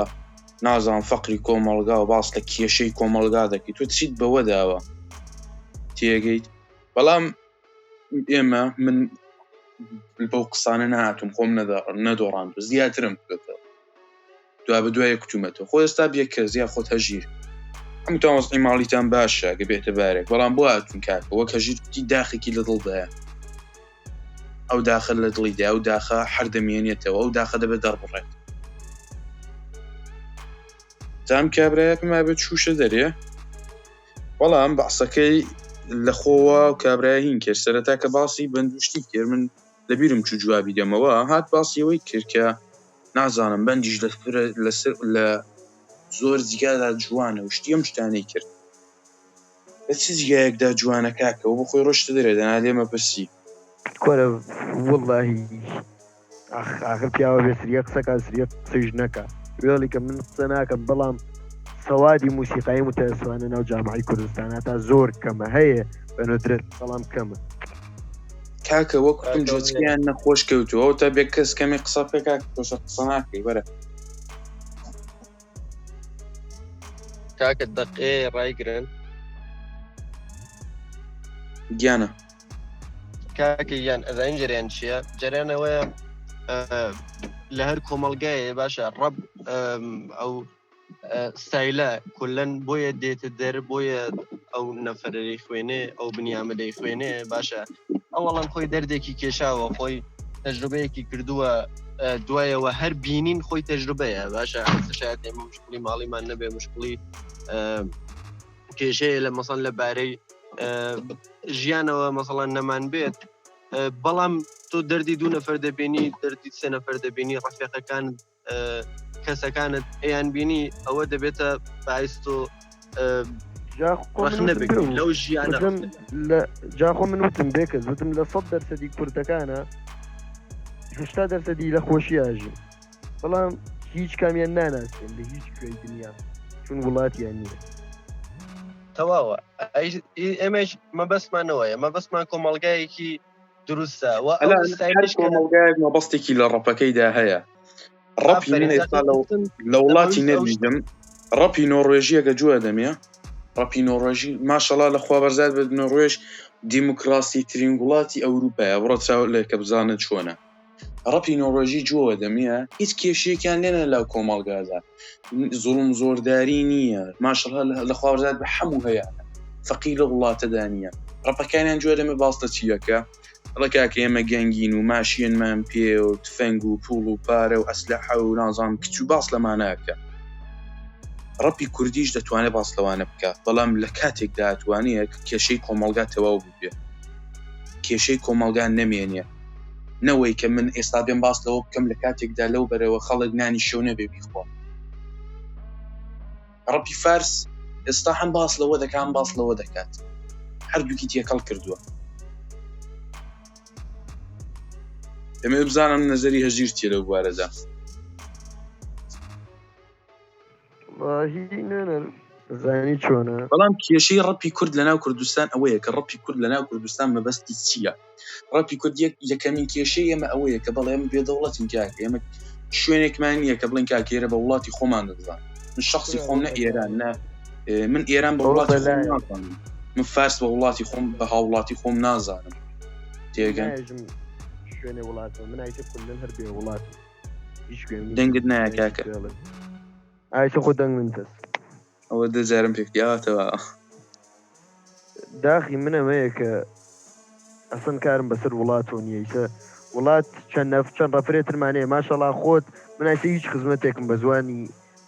نازانم فەقری کۆمەڵگا و باس لە کێشەی کۆمەڵگا دەکەیت تۆ چیت بەوە داوە تێگەیت بەڵام ئێمە من بەو قسانە نهاتم خۆم نەدۆڕاند زیاترم کردەوە دوا بە دوای کوتومەتەوە خۆ ئێستا بێ کەس یا خۆت هەژیر هەمووتان وەزعی ماڵیتان باشە گە بێتە بارێک بەڵام بۆ هاتوون کاکە وەک هەژیر کوتی داخێکی لە دڵدایە ئەو داخە لە دڵیدا ئەو داخە هەر دەمێنێتەوە ئەو داخە دەبێت دەربڕێت جام کابرایە پێم وایە چووشە دەرێ بەڵام بەعسەکەی لەخۆوە و کابرای هین کرد سەرەتا کە باسی بەندوشتی کرد من لەبیرم چوو جوابی دەمەوە هات باسی ئەوەی کرد کە نازانم بەندیش لەسەر لە زۆر جیگادا جوانە و شتی ئەم شتانەی کرد لە چ جیگایەکدا جوانە کاکە و بۆ خۆی ڕۆشتە دەرێ دەنا لێمە پرسی.
کورە وەڵاهی ئاخ ئاخر پیاوە بێ سریە قسەکا سریە قسەیش نەکا وێڵی کە من قسە ناکەم بەڵام سەوادی موسیقایی متەسفانە ناو جامعەی کوردستان تا زۆر کەمە هەیە بە نۆدرەت بەڵام کەمە.
کاکە وەک وتم جۆچکەیان نەخۆش کەوتووە ئەو تا بێ کەس کەمێ قسە بکە کاکە تۆشە قسە ناکەی وەرە.
کاکە دەقێ ڕایگرن
گیانە
کاکە گیان ئەزانین جەریان چییە جەریان ئەوەیە لە هەر کۆمەڵگایە باشە ڕەب ئەو ستایلە کولەن بۆیە دێتە دەر بۆیە ئەو نەفەرەی خوێنێ ئەو بنیامە دەی خوێنێ باشە ئەوەڵەن خۆی دەردێکی کێشاوە خۆی تەجروبەیەکی کردووە دوایەوە هەر بینین خۆی تەجروبەیە باشە شاید ئێمە مشکلی ماڵیمان نەبێ مشکلی کێشەیە لە مەسەن لە بارەی ژیانەوە مەسەڵەن نەمان بێت بەڵام تۆ دەردی دوو نەفەر دەبینی دەردی سێ نەفەر دەبینی ڕەفێقەکان کەسەکانت ئەیان بینی ئەوە دەبێتە باعث تۆ لەو ژیانە
جاخۆ من وتم بێکەس وتم لە سە دەرسەدی کوردەکانە هشتا دەرسەدی لە خۆشی ئاژین بەڵام هیچ کامیان ناناسێن لە هیچ کوێی دنیا چون وڵاتیان نییە
تەواوە ئێمەش مەبەستمانەوەیە مەبەستمان کۆمەڵگایەکی دروستە و ئەو
ئەلا هەر
ستایلش کە
کۆمەڵگایەک مەبەستێکی لە ڕەپەکەیدا هەیە ڕەپی من
ئافەرین
ئێستا لە
وتم
لە وڵاتی
دەمەویست ئەو شتە
نەرویجم ڕەپی نۆڕوێژیەکە جووە دەمێ ڕەپی نۆڕوێژی ماشەڵا لە خوا بەرزاد بێت نۆڕوێژ دیموکراسی ترین وڵاتی ئەوروپایە بڕۆ چاو لێکە بزانە چۆنە ڕەپی نۆڕۆژی جووە دەمیە هیچ کێشەیەکیان لێنە لاو کۆمەڵگادا زوڵم زۆرداری نییە ماشەڵا لە خوا بەرزاد بە هەموو هەیە فەقیر لە وڵاتەدا نییە ڕەپەکانیان جوێ دەمێ باس لە چیەکە ئەڵێ کاکە ئێمە گەنگین و ماشێنمان پێ و تفەنگ و پوڵ و پارە و ئەسلحە و نازانم کچ و باس لەمانەکە ڕەپی کوردیش دەتوانێت باس لەوانە بکات بەڵام لە کاتێکدا ئەتوانێت کێشەی کۆمەڵگا تەواو ببێ کێشەی کۆمەڵگا نەمێنێ نەوەی کە من ئێستا بێم باس لەوە بکەم لە کاتێکدا لەو بەرەوە خەڵک نانی شەو نەبێ بیخوا ڕەپی فارس ئێستا هەم باس لەوە دەکات هەم باس لەوە دەکات هەردووکی تێکەڵ کردووە دەمەوێت بزانم نەزەری هەژیر چیە لەو بوارەدا.
وەڵاهی نوێنەر زانی چۆنە.
بەڵام کێشەی ڕەپی کورد لەناو کوردستان ئەوەیە کە ڕەپی کورد لەناو کوردستان مەبەستی چییە؟ ڕەپی کورد یەک یەکەمین کێشەی ئێمە ئەوەیە کە بەڵێ ئێمە بێدەوڵەتین کاکە ئێمە شوێنێکمان نییە کە بڵێن کاکە ئێرە بە وڵاتی خۆمان دەزانن من شخصی خۆم نە ئێران نە من ئێران بە
ئەوە
وڵاتی خۆم
بەلایەک
نازانم من فارس بە وڵاتی خۆم بە هاوڵاتی خۆم نازانم تێگەن
نایژم شوێنێ وڵاتەوە من ئایتە کولەن هەر بێ وڵاتم هیچ کوێم نییە
دەنگت نایە کاکە
ئایتە خۆ دەنگ من تەس
ئەوە دە جارم پێک دیاتەوە.
داخی من ئەمەیە کە ئەسڵەن کارم بەسەر وڵاتەوە نییە ئیسە وڵات چەند نەف چەند ڕەفرێ ترمان هەیە ماشەڵا خۆت من ئایسە هیچ خزمەتێکم بە زوانی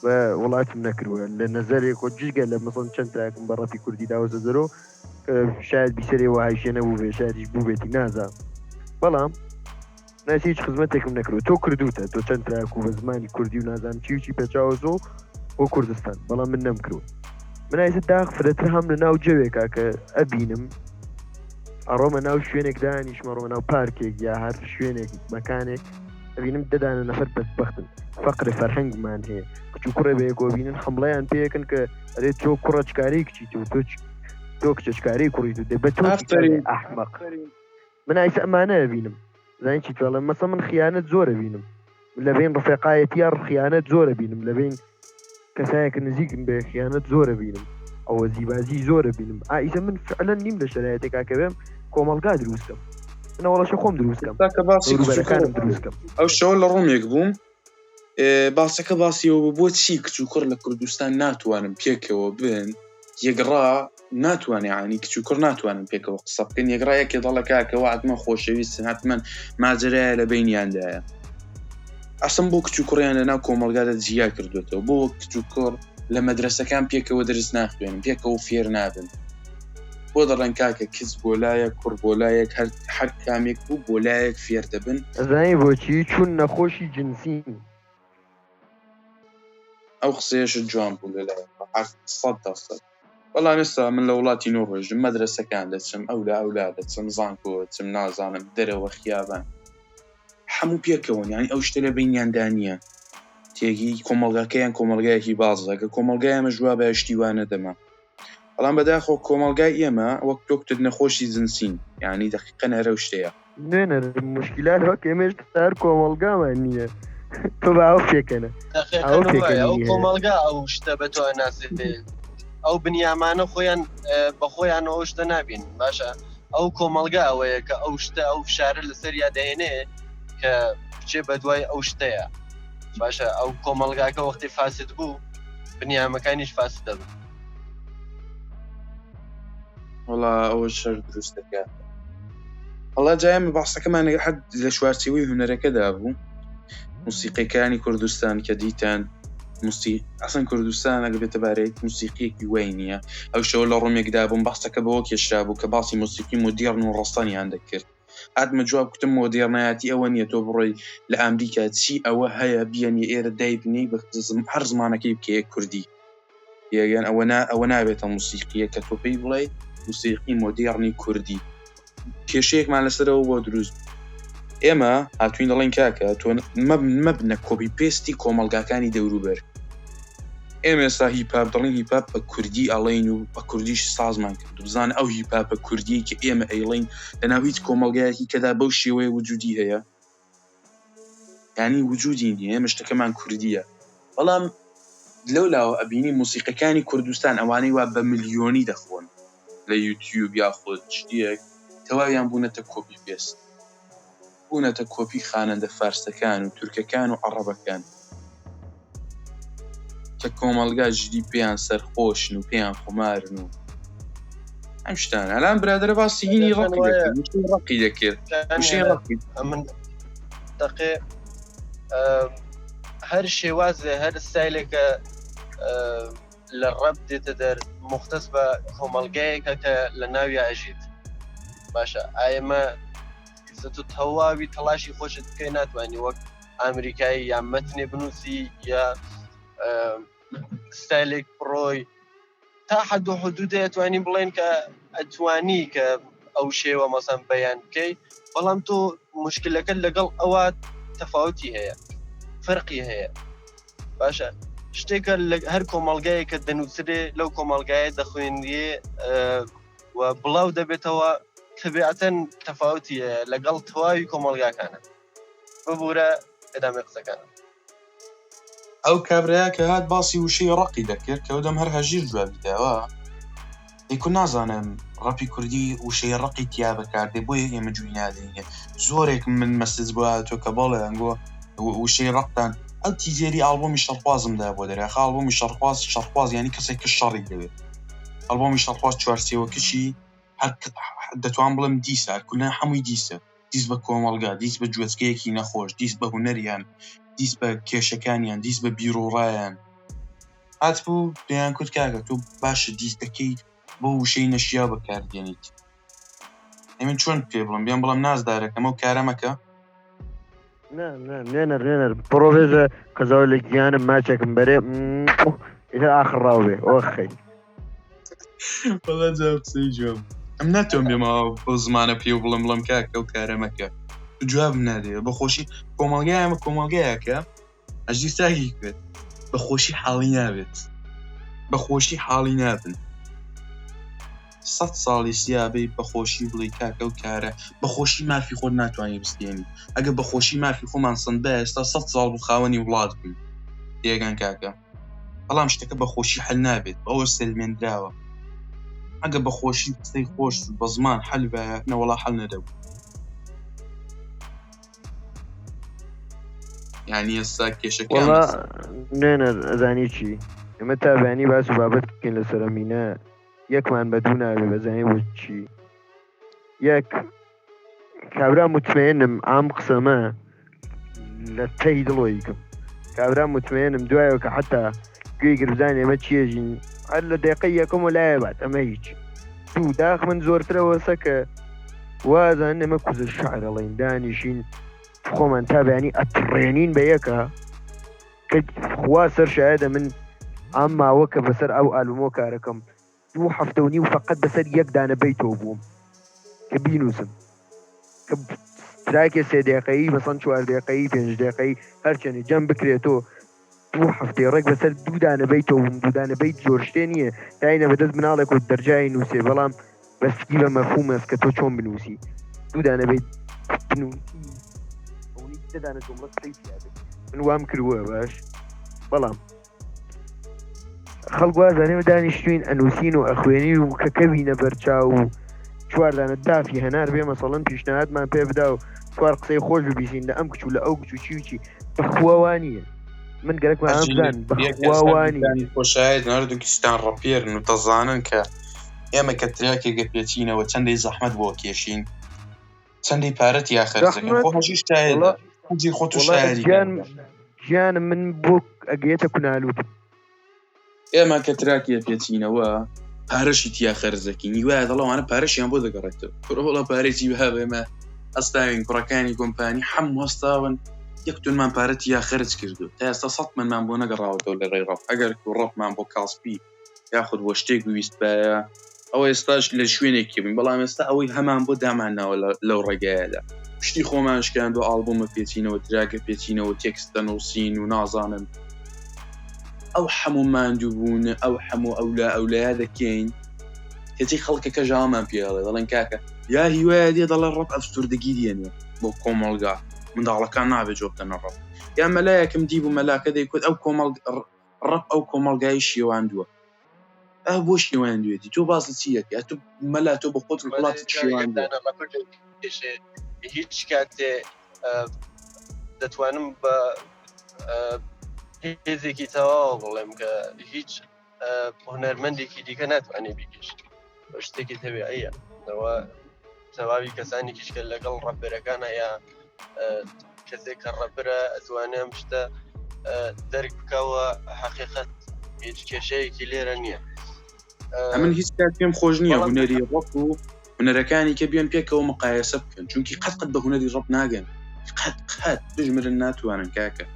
بە وڵاتم نەکردووە لە نەزەرێک و جگە لە مەسەڵەن چەند تراکم بە ڕەپی کوردی داوەتە دەرۆ کە شاید بیسەرێ وەهایشێ نەبووبێ شایدیش بووبێتی نازانم بەڵام ناس هیچ خزمەتێکم نەکردووە تۆ کردوتە تۆ چەند تراک و بە زمانی کوردی و نازانم چی و چی پێچاوەزۆ بۆ کوردستان بەڵام من نەمکردووە من ئایسە داخ فرەتر هەم لە ناو جەوێکا کە ئەبینم ئەڕۆمە ناو شوێنێک دانیشمە ڕۆمە ناو پارکێک یا هەر شوێنێک مەکانێک ئەبینم دەدانە نەفەر بەدبەختن فەقر فەرهەنگمان هەیە کچ و کوڕێ بەیەکەوە بینن حمڵیان پێکن کە ئەرێ تۆ کوڕە چکارەی کچی تۆ تۆ تۆ کچە چکارەی کوڕی تو دێ بە تۆ چی
ئافەرین
ئەحمەق من ئایسە ئەمانە ئەبینم زانی چی پێڵێم مەسە من خیانەت زۆر ئەبینم لە بین ڕفێقایەتیە خیانەت زۆر ئەبینم لە بین. کەسایەک نزیکن بە خیانەت زۆرە بینم ئەوە زیبازی زۆرە بینم ئایسە من فعلەن نیم لە شەرایەتێکا کە بێم کۆمەڵگا دروستکەم منەوەڵەشە خۆم دروستکەم
کە باسی
دەوروبەرەکانم دروستکەم.
ئەو شەوە لە ڕوومێک بووم باسەکە باسی ئەوە بوو بۆچی کچ و کوڕ لە کوردستان ناتوانن پێکەوە بن یەکڕا ناتوانێ یانی کچ و کوڕ ناتوانن پێکەوە قسە بکەن یەکڕا یەکێ دەڵێ کاکە وەعدمە خۆشەویستن حتمما ماجەرایە لە بینیاندایە ئەسم بۆ کچ و کوڕیان لە ناو کۆمەڵگادا جیا کردوێتەوە بۆ وەک کچ و کوڕ لە مەدرسەکان پێکەوە دەرس ناخوێنن پێکەوە فێر نابن بۆ دەڵێن کاکە کچ بۆ لایەک کوڕ بۆ لایەک هەر هەر کامێک بوو بۆ لایەک فێر دەبن.
ئەزانی بۆچی چون نەخۆشی جنسین.
ئەو قسەیەشت جوان بوو لەلای حەق 100%. بەڵام ئێستا من لە وڵاتی نۆڕوێژم مەدرەسەکان دەچم ئەولا ئەولا دەچم زانکۆ دەچم نازانم دەرەوە خیابان هەموو پێکەوەن یانی ئەو شتە لە بینیاندا نییە تێگی کۆمەڵگاکەیان کۆمەڵگایەکی بازە کە کۆمەڵگای ئێمەش وابایە شتی وا نەدەما بەڵام بەداخەوە کۆمەڵگای ئێمە وەک تۆ کوتت نەخۆشی جنسین یانی دەقیقەن هەر ئەو شتەیە.
نوێنەر مشکلات وەک ئێمەش هەر کۆمەڵگامان نییە تۆ بە ئەو پێکەنە
ئەو پێکەنی ئەو کۆمەڵگا ئەو شتە بە تۆ ناسێ ئەو بنیامانە خۆیان بە خۆیان ئەو شتە نابین باشە ئەو کۆمەڵگا ئەوەیە کە ئەو شتە ئەو فشارە لەسەر یا دەهێنێ کە بچێ بە دوای ئەو شتەیە باشە ئەو کۆمەڵگاکە وەختی فاسد بوو بنیامەکانیش فاسد دەبن.
وەڵا ئەوە شەر دروست دەکات وەڵا جا ئێمە باسەکەمان حەد لە چوارچێوەی هونەرەکەدا بوو موسیقیەکانی کوردستان کە دیتان موسی ئەسن کوردستان ئەگە بێتە بارەی موسیقیەکی وای نییە ئەو شەوە لە ڕۆمێکدا بووم باسەکە بەوە کێشرا بوو کە باسی موسیقی مۆدێرن و ڕەسەنیان دەکرد هاتمە جواب کوتم مۆدێرنایەتی ئەوە نییە تۆ بڕۆی لە ئەمریکا چی ئەوە هەیە بیەنی ئێرە دایبنێی بە هەر زمانەکەی بکەیە کوردی یان ئەوە نا ئەوە نابێتە موسیقیە کە تۆ پێی بڵێ موسیقی مۆدێڕنی کوردی کێشەیەکمان لەسەرەوە بۆ دروست ئێمە هاتوین دەڵێن کاکە تۆ مەبنە copy paste ی کۆمەڵگاکانی دەوروبەر ئێمە ئێستا هیپاپ دەڵێن هیپاپ بە کوردی ئەڵێن و بە کوردیش سازمان کرد بزانە ئەو هیپاپە کوردی کە ئێمە ئەیڵین لەناو هیچ کۆمەڵگایەکی کەدا بەو شێوەیە وجودی هەیە یانی وجودی نیە ئێمە شتەکەمان کوردیە بەڵام لەو لاوە ئەبینی موسیقەکانی کوردستان ئەوانەی وا بە ملیۆنی دەخۆن لە یوتیوب یاخود شتێک تەواویان بوونەتە copy paste بوونەتە کۆپی خانەندە فارسەکان و تورکەکان و عەڕەبەکان کە کۆمەڵگا جدی پێیان سەرخۆشن و پێیان خومارن و ئەم شتانە ئەلان برادەرە باسی هینی ڕەقی دەکرد وشەی ڕەقی دەکرد وشەی ڕەقی
ئەمن دەقێ هەر شێوازێ هەر ستایلێکە لە ڕەپ دێتە دەر مختص بە کۆمەڵگایەکە کە لە ناویا ئەژیت باشە ئایمە تۆ تەواوی تەڵاشی خۆشت بکەی ناتوانانی وەک ئەمریکایی یا مەتنێ بنووسی یا ستایلێک بڕۆی تا حەد و حدودێ ئەتوانی بڵێن کە ئەتوانی کە ئەو شێوە مەسەن بەیان بکەی بەڵام تۆ مشکلەکە لەگەڵ ئەوە تەفاوتی هەیە فەرقی هەیە باشە شتێکە لە هەر کۆمەلگایە کە دەنووسرێ لەو کۆمەلگایە دەخوێنرێ و بڵاو دەبێتەوە تەبیعەتەن تەفاوتی هەیە لەگەڵ تەواوی کۆمەلگاکانە ببوورە ئەدامی قسەکانم.
ئەو کابرایە کە هات باسی وشەی ڕەقی دەکرد کە ئەودەم هەر هەژیر جوابی داوە دەیکوت نازانم ڕەپی کوردی وشەی ڕەقی تیا بەکاردێ بۆیە ئێمە گوێی نادەینێ زۆرێک من message بۆ هاتووە کە بەڵێ ئەنگۆ وشەی ڕەقتان ئەو teaser ی ئاڵبۆمی شەڕخوازم دا بۆ دەرێ ئاخە ئاڵبۆمی شەڕخواز شەڕخواز یانی کەسێک کە شەڕی دەوێت ئەڵبۆمی شەڕخواز چوارچێوەکەشی هەر دەتوان بڵێم دیسە هەر کولەن هەمووی دیسە دیس بە کۆمەڵگا دیس بە گوێچکەیەکی نەخۆش دیس بە هونەریان دیس بە کێشەکانیان دیس بە بیروڕایان هاتبوو پێیان کوت کاکە تۆ باشە دیس دەکەی بۆ وشەی نەشیاو بەکاردێنیت ئەی من چۆن پێ بڵم بێم بڵم نازدارەکەم ئەو کارە مەکە
نا نا نوێنەر نوێنەر بڕۆ بێژە قەزاو لە گیانم ماچێکم بەرێ ئیتر ئاخر ڕاو بێ ئۆخی
وەڵا جواب قسەی جواب ئەم ناتوانم بێمەوە بەو زمانە پێ و بڵێم بڵێم کاکە ئەو کارە مەکە تو جوابم نادەیەوە بە خۆشی کۆمەڵگای ئێمە کۆمەڵگایەکە ئەژی ساگی بێت بە خۆشی حاڵی نابێت بە خۆشی حاڵی نابن سە ساڵی سیابەی بە خۆشی بڵێ کاکە و کارە بە خۆشی مافی خۆت ناتوانانی بستێنی ئەگە بە خۆشی مافی خۆمان سندە ئێستا سە ساڵ بوو خاوەنی وڵات بووین تێگەن کاکە. بەڵام شتەکە بە خۆشی حل نابێت ئەوە سلمێنراوە ئەگە بە خۆشی قسەی خۆش و بە زمان حل بایە نەوەڵا حل نەدەبوو یعنی ئێستا کێشەکە
وەڵا نوێنەر ئەزانی چی ئێمە تا بەیانی باس و بابەت بکەین لەسەر ئەمینە یەکمان بە دوو ناوێ بەزانی بۆ چی یەک کابرا متمێنم ئام قسەمە لە تەی دڵۆیکم کابرا متمێنم دوایەوە کە حتا گوێی گرزان ئێمە چێژین هەر لە دقی یەکەم و لایە بات ئەمە هیچ دوو داخ من زۆرترەوە سەکە وازان ئێمە کوزە شعرەڵین دانیشین خۆمان تا بەیانی ئەتڕێنین بە یەکە کە خوا سەر شایدە من ئەم ماوە کە بەسەر ئەو ئالومۆ کارەکەم دوو هەفتە و نیو فەقەت بەسەر یەک دانە بەیتەوە بووم کە بینوسم کە تراکێ سێ دقەیی مەسەن چوار دقەیی پێنج دقەیی هەرچەنێ جەم بکرێتەوە دوو هەفتەی ڕێک بەسەر دوو دانە بەیتەوە بووم دوو دانە بەیت زۆر شتێ نییە داینە بەدەست مناڵێک و دەرجای نووسێ بەڵام بەسکی بە مەفهومەس کە تۆ چۆن بنووسی دوو دانە بەیت بنووسی ئەوەی دە دانە جومڵە قسەی تیا بێت من وام کردووە باش بەڵام خەڵک وازانێ و دانیشتوین ئەنووسین و ئەخوێنین و کە کەوینە بەرچاو و چواردانە دافی هەنار بێ مەسەڵەن پیشنهادمان پێ بدا و چوار قسەی خۆش ببیسین لە ئەم کچ و لە ئەو کچ و چی و چی بەخوا وا نییە من گەرەکمە ئەم بزان بەخوا وا نییە
خۆشایەت هەردووکیشتان ڕەپێرن و دەزانن کە ئێمە کە تراکێک ئەپێچینەوە چەندەی زەحمەت بۆ کێشین چەندی پارە تیا خەرج دەکەن
زەحمەت
خۆ هەژی شایەدە
وەڵا
هەژی خۆت و
وەڵا
شایەدی
گیان
کاکە.
گیانم من بۆ ئەگەیەتە کونالوت
ئێمە کە تراکیە پێچینەوە پارەشی تیا خەرج دەکەین هیوایە دەڵێ ئەوانە پارەشیان بۆ دەگەڕێتەوە کوڕە وەڵا پارەی بها بێمە هەستاوین کوڕەکانی کۆمپانی هەموو هەستاون یەک تونمان پارە تیا خەرج کردو تا ئێستا سەد منمان بۆ نەگەڕاوەتەوە لە ڕێی ڕەپ ئەگەر کو ڕەپمان بۆ کاسپی یاخود بۆ شتێک ویستبایە ئەوە ئێستاش لە شوێنێکی بووین بەڵام ئێستا ئەوەی هەمان بۆ دامانناوە لەو ڕێگایەدا پشتی خۆمان شکاندوە ئاڵبومە پێچینەوە تراکە پێچینەوە تێکست دەنووسین و نازانم ئەو هەموو ماندووبوون ئەو هەموو ئەولا ئەولایە دەکەین کەچی خەڵکەکە ژامان پێ ئەڵێ دەڵێن کاکە یا هیوایە دێ دەڵێ ڕەپ ئەفسوردگی دێنێ بۆ کۆمەڵگا منداڵەکان نابێت جۆ بدەنە ڕەپ یا مەلایەکم دیبوو مەلاکە دەیکوت ئەو کۆمەڵ ڕەپ ئەو کۆمەڵگای شێواندووە ئە بۆ شێواندوێتی تۆ باس لە چی دەکەی ئەتۆ مەلا تۆ بە خۆت وڵاتت شێواندووە
هیچ کاتێ دەتوانم بە هێزێکی تەواو بڵێم کە هیچ هونەرمەندێکی دیکە ناتوانێت بیکێشت شتێکی تەبیعیە ئەوە تەواوی کەسانێکیش کە لەگەڵ ڕەپەرەکانە یا کەسێک کە ڕەپرە ئەتوانێ ئەم شتە دەرک بکەوە حەقیقەت هیچ کێشەیەکی لێرە نییە
ئەمن هیچ کات پێم خۆش نییە هونەری ڕەپ و هونەرەکانی کە بێن پێکەوە مقایەسە بکەن چونکی قەت قەت بە هونەری ڕەپ ناگەن قەت قەت بژمرن ناتوانن کاکە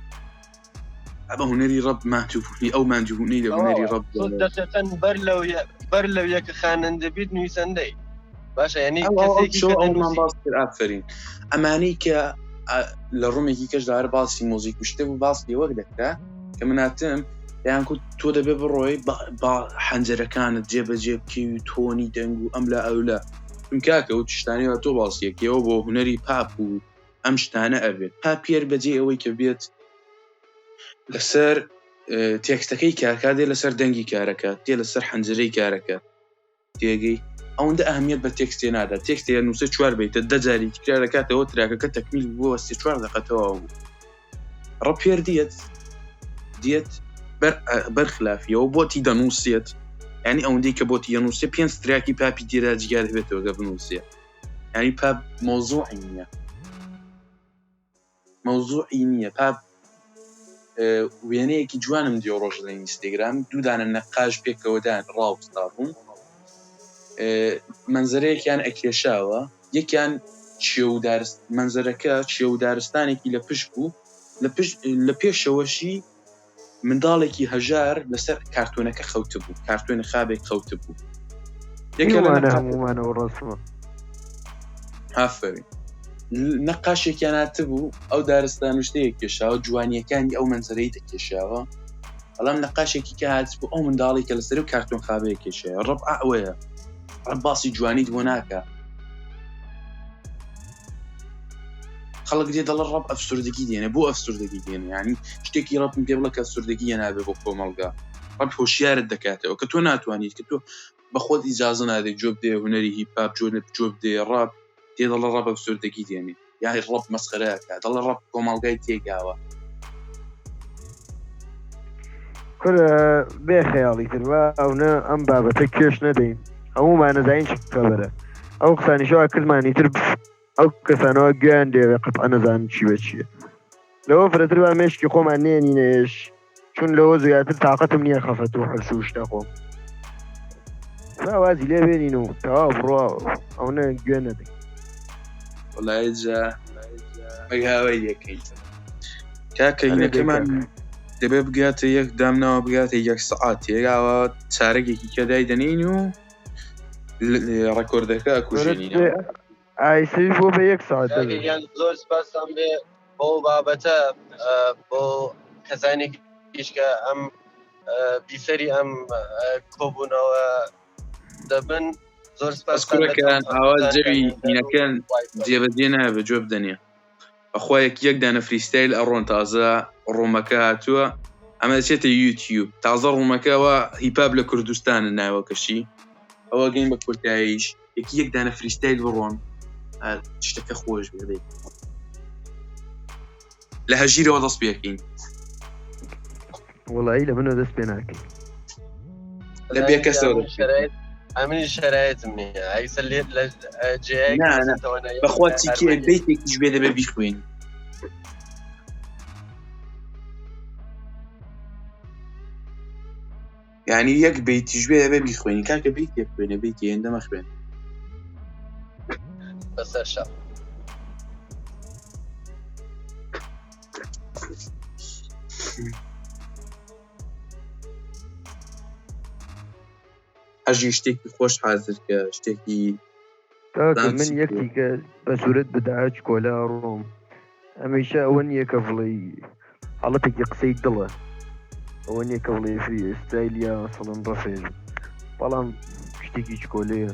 ئەبە هونەری ڕەپ ماتوبوونی ئەو ماندووبوونەی لە هونەری ڕەپ
دەقیقەن بەر لەو بەر لەو یەکە خانەندە بیت نووسەندەی باشە یعنی
ئەومان باس کرد ئافرین ئەمانەی کە لە ڕوومێکی کەشدا هەر باسی مۆزیک و شتێک و باس لێوەک دەکرا کە مناتم یان کوت تۆ دەبێ بڕۆی با حەنجەرەکانت جێبەجێ بکەی و تۆنی دەنگ و ئەم لا ئەولا کاکە و شتانەوە تۆ باسیەکەەوە بۆ هونەری پاپ و ئەم شتانە ئەبێت پاپیەر بەجێ ئەوەی کە بێت لەسەر تێکستەکەی کارکات دێ لەسەر دەنگی کارەکە دێ لەسەر حەنجرەی کارەکە تێگەی ئەوەندە ئەهمیەت بە تێکستێ نادا تێکستێ نووسێ چوار بیتە دە جاری تکرار دەکاتەوە تراکەکە تەکمیل بووە سێ چوار دەقە تەواو بوو ڕەپێر دیەت دیەت بەر بەر خلافیەوە بۆتی دەنووسێت ینی ئەوەندەی کە بۆتی دەنووسێ پێنج تراکی پاپی تێدا جگار دەبێتەوە گە بنووسێ ینی پاپ مەوزوعی نییە مەوزوعی نییە پاپ وێنەیەکی جوانم دیۆ ڕۆژ لە ئینستاگرام دوو دانە نەقاش پێکەوەدان ڕاوستا بوون مەنزەرەیەکیان ئەکێشاوە یەکیان چێو دارست مەنزەرەکە چێو دارستانێکی لە پشت بوو لە پشت لە پێشەوەشی منداڵێکی هەژار لەسەر کارتۆنەکە خەوتبوو کارتۆنە خابێک خەوتبوو
یەکێ لە نەقاش هەموومانەوە ڕەسمە
ئافەرین نەقاشێکیان هاتبوو ئەو دارستان و شتەیە کێشاوە جوانیەکانی ئەو مەنزەرەی دەکێشاوە بەڵام نەقاشێکی کە هاتبوو ئەو منداڵی کە لەسەر و کارتۆن خابەیە کێشایە ڕەب ئەوەیە ڕەب باسی جوانیت بۆ ناکە خەڵک دێ دەڵێ ڕەب ئەفسوردگی دێنێ بۆ ئەفسوردگی دێنێ یعنی شتێکی ڕەپم پێ بڵێ کە ئەفسوردگی هێنابێ بۆ کۆمەڵگا. ڕەپ هۆشیارت دەکاتەوە کە تۆ ناتوانیت کە تۆ بە خۆت ئیجازە نادەی جۆ بدەیە هونەری هیپ هاپ جۆ جۆ بدەیە ڕەپ تێ دەڵێ ڕەپ ئەفسوردەگی دێنێ یاهی ڕەپ مەسخەرە ئەکا دەڵێ ڕەپ کۆمەڵگای تێگاوە.
کورە بێ خەیاڵی تر با ئەونە ئەم بابەتە کێش نەدەین هەموومان نەزانین چ خەبەرە ئەو قسانیشەوە کردمانی تر ئەو کەسانەوە گوێیان لێوێ قەتعە نەزانن چی بە چییە لەوە فرەتر با مێشکی خۆمان نێنینە ئێش چون لەوە زیاتر تاقەتم نییە خەفەت و حرس و شتە خۆم با وازی لێ بێنین و تەواو بڕوا ئەونە گوێ نەدەین.
وەڵای جا مەگاوەی یەکەی کاکە هینەکەمان دەبێ بگاتە یەک دامناوە بگاتە یەک سەعات تێگاوە چارەگێکی کە دای دەنین و ڕێکۆردەکە ئەکوژێنینەوە.
ئایسەوی بۆ بە یەک ساعت
کاکە
دەبێت.
گیان زۆر سپاستان بێ بۆ بابەتە بۆ کەسانێکیش کە ئەم بیسەری ئەم کۆبوونەوە دەبن زۆر
بەس
سپاستان دەکەم
کوڕەکان ئاوا
تاقەتتان
جەوی
کامیندەر و
هینەکەن
وایفای.
جێبەجێ نابێ جوێ بدەنێ بەخوا یەک یەک دانە فریستایل ئەڕۆن تازە ڕوومەکە هاتووە ئەمە دەچێتە یوتیوب تازە ڕوومەکەەوە هیپاپ لە کوردستانە ناوەکەشی ئەوە گەین بە کۆتاییش یەکی یەک دانە فریستایل بڕۆن شتەکە خۆش بێ لە هەژیرەوە دەست پێکەین.
وەڵایی لە منەوە دەست پێ ناکەی.
لە بێکەسەوە دەست پێ بکەین.
ئەمنی شەرایتم نییە ئایسە لێ لە جێیەک
نا نا بەخوا تیکێ بەیتێکیش بێ دەبێ بیخوێنی. یعنی یەک بەیتیش بێ دەبێ بیخوێنی کاکە بەیتێک خوێنە بەیتی هێندە مەخوێن.
بەسەر شەق.
هەژی شتێکی خۆش حازر کە شتێکی
کاکە من یەک تیکە بە سوورەت بداچ کۆلا ڕۆم هەمیشە ئەوە نییە کە بڵێی حاڵەتێکی قسەی دڵە ئەوە نییە کە بڵێ فری ئێستایل یا مەسەڵەن ڕەفێژ بەڵام شتێکی چکۆلەیە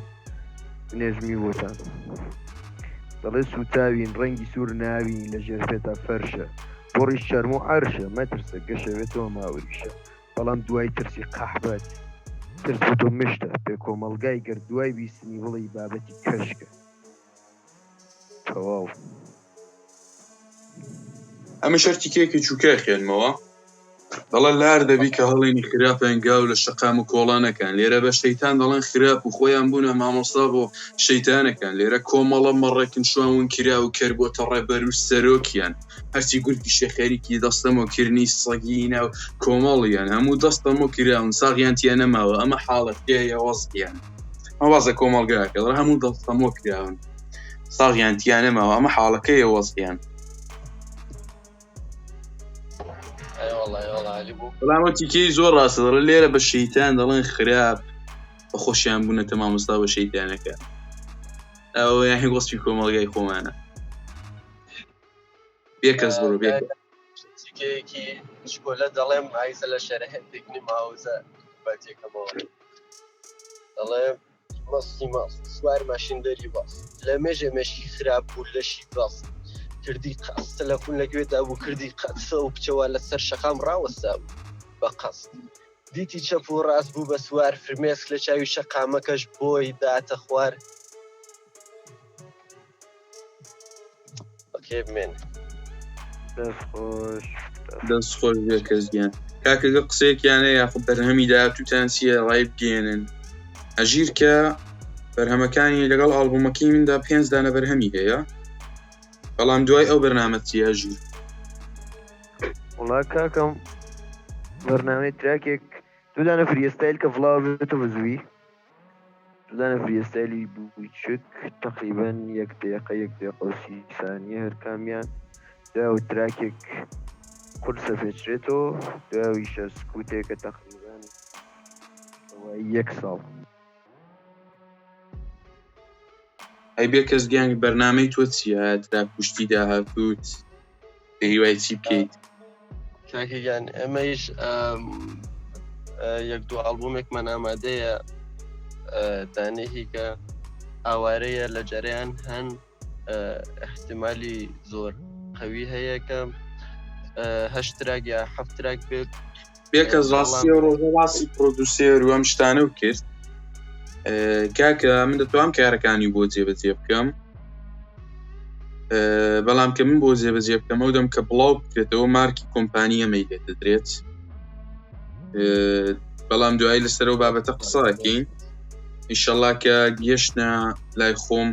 نێژمی بۆتان دەڵێ سوتاوین ڕەنگی سوور ناوین لە ژێر پێتا فەرشە بۆ ڕیش چەرم و عەرشە مەترسە گەشەوێتەوە ماوریشە بەڵام دوای ترسی قەحبەت ترس بۆ تۆ مشتە پێ کۆمەڵگای گەر دوای بیستنی بڵێی بابەتی کەشکە تەواو.
ئەمە شەرتی کێکی چووکە خوێنمەوە دەڵێ لار دەبی کە هەڵێنی خراپ هەنگاو لە شەقام و کۆڵانەکان لێرە بە شەیتان دەڵێن خراپ و خۆیان بوونە مامۆستا بۆ شەیتانەکان لێرە کۆمەڵە مەڕێکن شوان ون کرا و کەر بۆتە ڕێبەر و سەرۆکیان هەرچی گورگیشە خەریکی دەستەمۆ کرنی سەگی ناو کۆمەڵیان هەموو دەستەمۆ کراون ساغیان تیا نەماوە ئەمە حاڵەتەیە وەزعیان ئەمە وازە کۆمەڵگاکە دەڵێ هەموو دەستەمۆ کراون ساغیان تیا نەماوە ئەمە حاڵەکەیە وەزعیان. بەڵام ئەو تیکەی زۆر ڕاستە دەڵێ لێرە بە شەیتان دەڵێن خراپ بە خۆشیان بوونەتە مامۆستا بە شەیتانەکە ئەوە یانی وەسفی کۆمەڵگای خۆمانە بێکەس بڕۆ بێ
تیکەیەکی چکۆلە دەڵێم ئایسە لە شەرحێتێکنی ماوزە بەتێکەمەوە دەڵێم مەستی مەست سوار ماشین دەری بەست لە مێژێ مێشکی خراپ بوو لەشی بەست کردی قەست تەلەفون لە گوێدا بوو کردی قەتفە و کچەوە لەسەر شەقام ڕاوەستا بوو بە قەست دیتی چەپ و ڕاست بوو بە سوار فرمێسک لە چاوی شەقامەکەش بۆی داتە خوار بەکێ بمێنێ.
دەست خۆش.
دەست خۆش بێکەس گیان کاکە گە قسەیەکیان هەیە یاخود بەرهەمی داهاتووتان چییە ڕای بگەیەنن ئەژیر کە بەرهەمەکانی لەگەڵ ئاڵبوومەکەی مندا پێنج دانە بەرهەمی هەیە بەڵام دوای ئەو بەرنامە چییە ئەژیر؟
وڵا کاکەم بەرنامەی تراکێک دوو دانە فریستایل کە بڵاو بێتەوە بە زووی دوو دانە فریستایلی بووچک تەقریبەن یەک دقیقە یەک دقیقە و سی سانیە هەرکامیان دوای تراکێک قورسە پێچرێتەوە دواییشە سکوتێکە تەقریبەن یەک ساڵ.
ئەی بێکەس گیان بەرنامەی تۆ چییە تراک کوشتی داهاتووت بە هیوای چی بکەیت؟
کاکە گیان ئێمەیش یەک دوو ئاڵبوومێکمان ئامادەیە دانێکی کە ئاوارەیە لە جەریان هەن احتمالی زۆر قوی هەیە کە هەشت تراک یا حەفت تراک بێت.
بێکەس ڕاستی ئەو ڕۆژە باسی producer و ئەم شتانە و کرد کاکە من دەتوانم کارەکانی بۆ جێبەجێ بکەم بەڵام کە من بۆ جێبەجێ بکەم ئەو دەم کە بڵاو بکرێتەوە مارکی کۆمپانی ئەمەی لێ دەدرێت بەڵام دوایی لەسەر و بابەتە قسەکەین ئیشەڵا کە گەشتە لای خۆم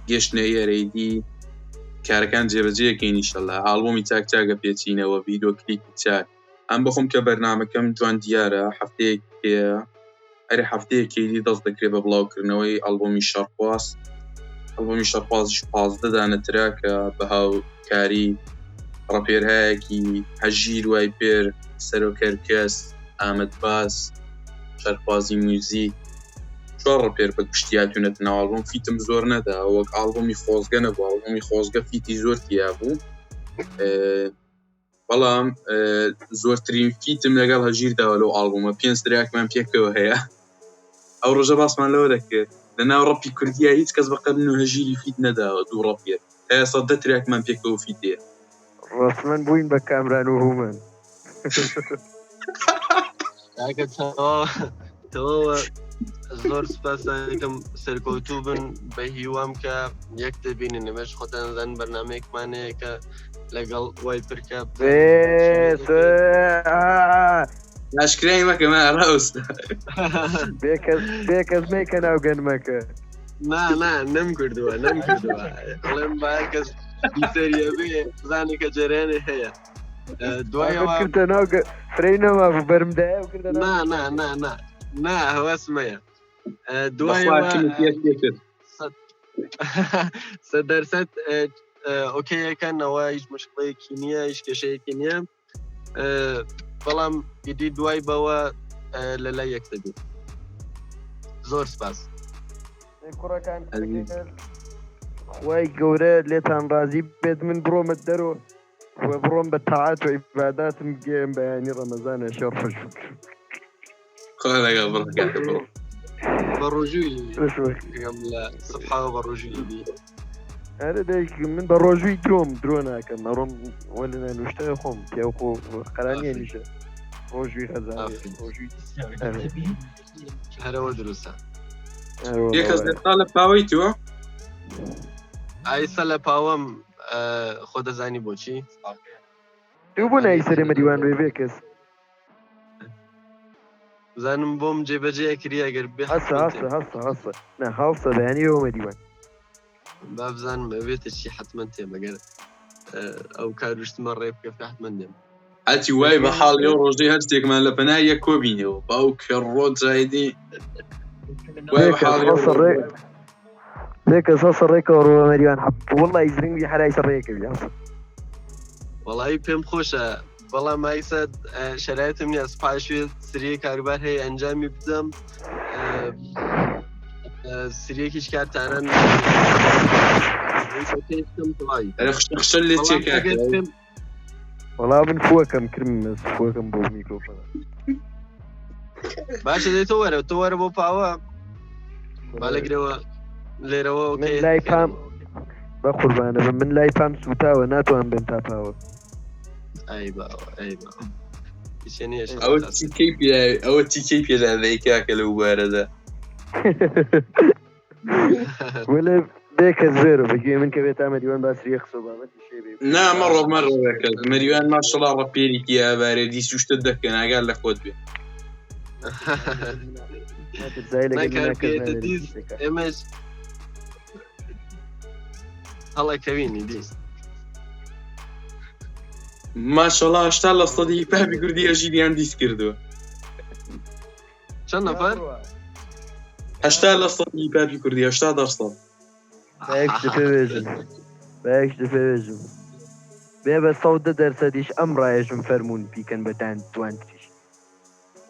گەشتنە ئێرەیدی کارەکان جێبەجێکەین ئیشەڵا ئاڵبۆمی چاک چاکە پێچینەوە ڤیدۆ کلیپی چاک ئەم بەخۆم کە بەرنامەکەم جوان دیارە هەفتەیەک پێ ئەرێ هەفتەیەکی دی دەست دەکرێت بە بڵاوکردنەوەی ئەلبومی شەڕخواز ئەلبومی شەڕخوازیش 15 دانە تراکە بە هاوکاری ڕەپێرهایەکی هەژیر وای پێر سەرۆکەرکەس ئامەد باس شەرخوازی میوزیک چوار ڕەپێر بە گشتی هاتوونەتە ناو ئاڵبوم feat م زۆر نەدا وەک ئاڵبومی خۆزگە نەبوو ئاڵبومی خۆزگە feat ی زۆر تیا بوو بەڵام زۆرترین feat م لەگەڵ هەژیر داوە لەو ئاڵبومە پێنج track مان پێکەوە هەیە ئەو ڕۆژە باسمان لەوە دەکرد لە ناو ڕەپی کوردیا هیچ کەس بەقەد من و هەژیری feat نەداوە دوو ڕەپیەک تا ئێستا دە track مان پێکەوە feat هەیە.
ڕەسمەن بووین بە کامران و هومەن.
کاکە تەواوە تەواوە زۆر سپاسەکەم سەرکەوتوو بن بە هیوام کە یەک دەبینن ئێمەش خۆتان زان بەرنمەیەکمان هەیە کە لەگەڵ وای پرکە
ئاشکرای مەکە ما ڕاوست
بێکەس مەیکە ناو گەنمەکە
نا نا نەم کردووە نەم کردووە بڵێم با کەس بیسەریە بێ زانێ کە جەرێنێ هەیە دوایەوە
کردە ناو فرەی نەما بوو بەرمدایە و کردە
نا نا نا نا نا هەوەسمەیە دوایەوە سەد ئۆکەیەکەنەوە هیچ مشکڵەیەکی نییە هیچ کێشەیەکی نییە بەڵام ئیدی دوای بەوە لە لای یەکتر بێت زۆر سپاس
کوڕەکان خوای گەورە لێتان ڕازی بێت من بڕۆمە دەرۆ و بڕۆم بە تاعات و عیباداتم گێم بەیانی ڕەمەزانە شەڕ حەش
خوا لەگەڵ بڕۆ کاکە بڕۆ.
بە ڕۆژووی لە سبحاوە بە ڕۆژووی بی
ئەرە دایک من بە ڕۆژووی درۆم درۆ ناکەم ئەڕۆم وە لە نانوشتە خۆم پیاو خۆ قەرانیە نیشە ڕۆژووی غەزاوی ڕۆژووی
هەرەوە دروستە
یەکەس لە لە پاوەی تۆ
ئایسا لە پاوەم خۆ دەزانی بۆچی
تو بۆ نای سەرێ مەریوان بێ بێ کەس
بزانم بۆم جێبەجێ ئەکری ئەگەر بێ
هەسە هەسە هەسە هەسە نا هەڵسە بەیانی بۆ مەریوان
با بزانم ئەبێتە چی حتمما تێم ئەگەر ئەو کاروشتمە ڕێ بکە حتمما دێم
هەچی وای بە حاڵ ئەو ڕۆژەی هەر شتێکمان لە پەنای یەک کۆبینەوە باوکە ڕۆ جایدی وای بە حاڵی ئەو
ڕێ لێکە سەسە ڕێکەوە ڕۆ مەریوان حەب وەڵی زرنگی حەرای سەر ڕێکەوی هەسە
وەڵی پێم خۆشە بەڵام مایسە شرایتم نییە سپاشوێ سریە کاروبار هەیە ئەنجامی بدەم سریەکیش کارتانان
خشە لێ چێکە
وەڵا من فوەکەم کرم فوەکەم بۆ میکرۆفۆن
باشە دێ تۆ وەرە تۆ وەرە بۆ پاوە با لەگرەوە لێرەوە
من لای پام بە قوربانە بم من لای پام سوتاوە ناتوان بێم تا پاوە
ئەی باوە ئەی باوە
ئەوە تیکەی پێ ئەوە تیکەی پێدا دەی کاکە لەو بارەدا
وەلێ بێ کەس بێرە بەگوێ من کە بێت تا مەریوان باسی قسە و بابەتی شێ بێ
نا مەڕۆ مەڕۆ بێکەس مەریوان ماشەڵا ڕەپێریکی ئابارێ دی سوشتت دەکەن ئاگات لە خۆت بێ
ناترسای لەگەڵ
ناکار
منا کەس
بێتە
ناوێرێ
دیس
شتێکە.
ئێمەش هەڵەکەوینی دیس
ماشەڵا 80 لە سەدی پاپی کوردی ئەژیریان دیس کردووە
چەند نەفەر؟
80 لە سەدی پاپی کوردی 80 دەرسەد
با یەک شتە پێ بێژم با یەک شتە پێ بێژم بێ بە 110 دەرسەدیش ئەم ڕایەشم فەرموون پیکەن بە تان توانتریش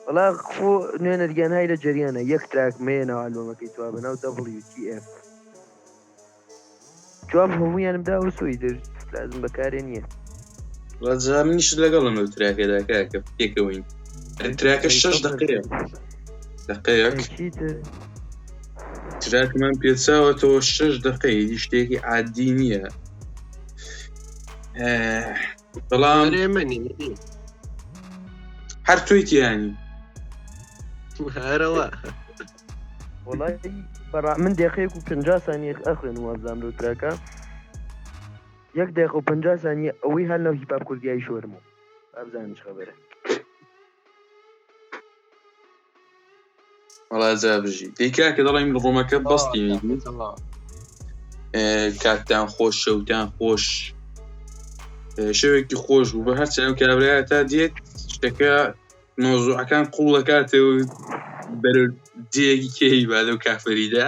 وەڵا خۆ نوێنەر گیان های لە جەریانە یەک تراک مەیە ناو ئەلبەمەکەی توا بە ناو WTF جواب هەموویانم داوە سۆی در لازم بەکارێ نییە
ڕەجا منیش لەگەڵم لەو تراکەدا کاکە پێکەوەین تراکە شەش دقەیە دقەیەک
چیتر
تراکمان پێچاوەتەوە شەش دقەیە هیچ شتێکی عادی نییە بەڵام
ئەرێ منی.
هەر تۆی تیانی.
هەرەوە.
وەڵای بەڕا من دقەیەک و 50 سانیە ئەخوێن وابزانم لەو تراکە یەک دقە و 50 سانیە ئەوەی هەر لەو هیپاپ کوردیایی شۆرم و بابزانم چ خەبەرە.
وەڵا جا بژی دەی کاکە دەڵێم ڕوومەکە بەستی کاتتان خۆش شەوتان خۆش شەوێکی خۆش بوو بە هەرچەند ئەو کابرایە تا دێت شتەکە مەوزوعەکان قوڵ دەکاتەوە بەرەو جێیەکی کێی با لەو کافریدا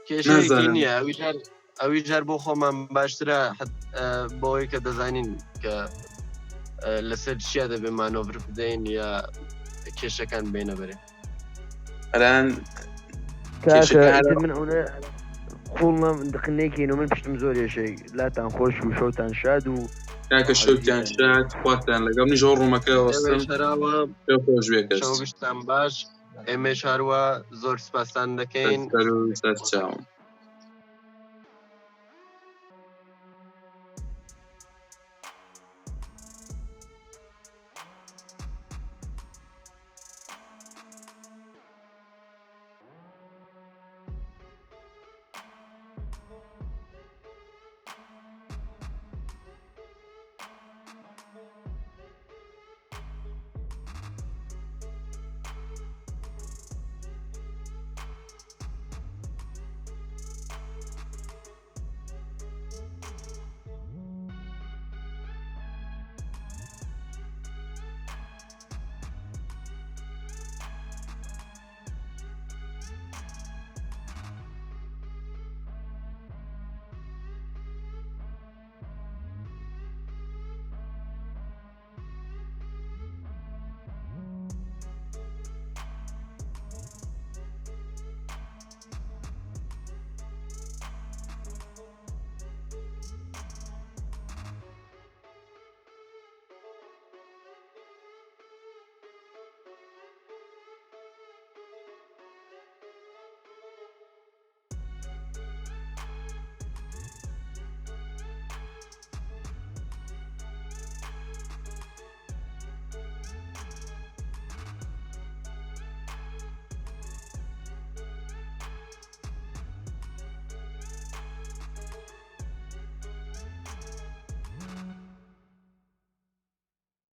کێشەیەکی
نازانم.
نییە ئەویش هەر ئەویش هەر بۆ خۆمان باشترە بۆی کە دەزانین کە لەسەر چیا دەبێ مانۆڤر بدەین یا کێشەکان بینە بەرێ
ئەران
من ئەوە قوڵ دقنێکین و من پشتم زۆر ێشێ لاتان خۆش و شەوتان شاد و
کاکە شەوتان شاد خواتان لەگەڵ منیش ڕوومەکە وەستم خۆش بێ
کەس شتان باش ئێمەش هەروە زۆر سپاستان دەکەین
سەر چاوم.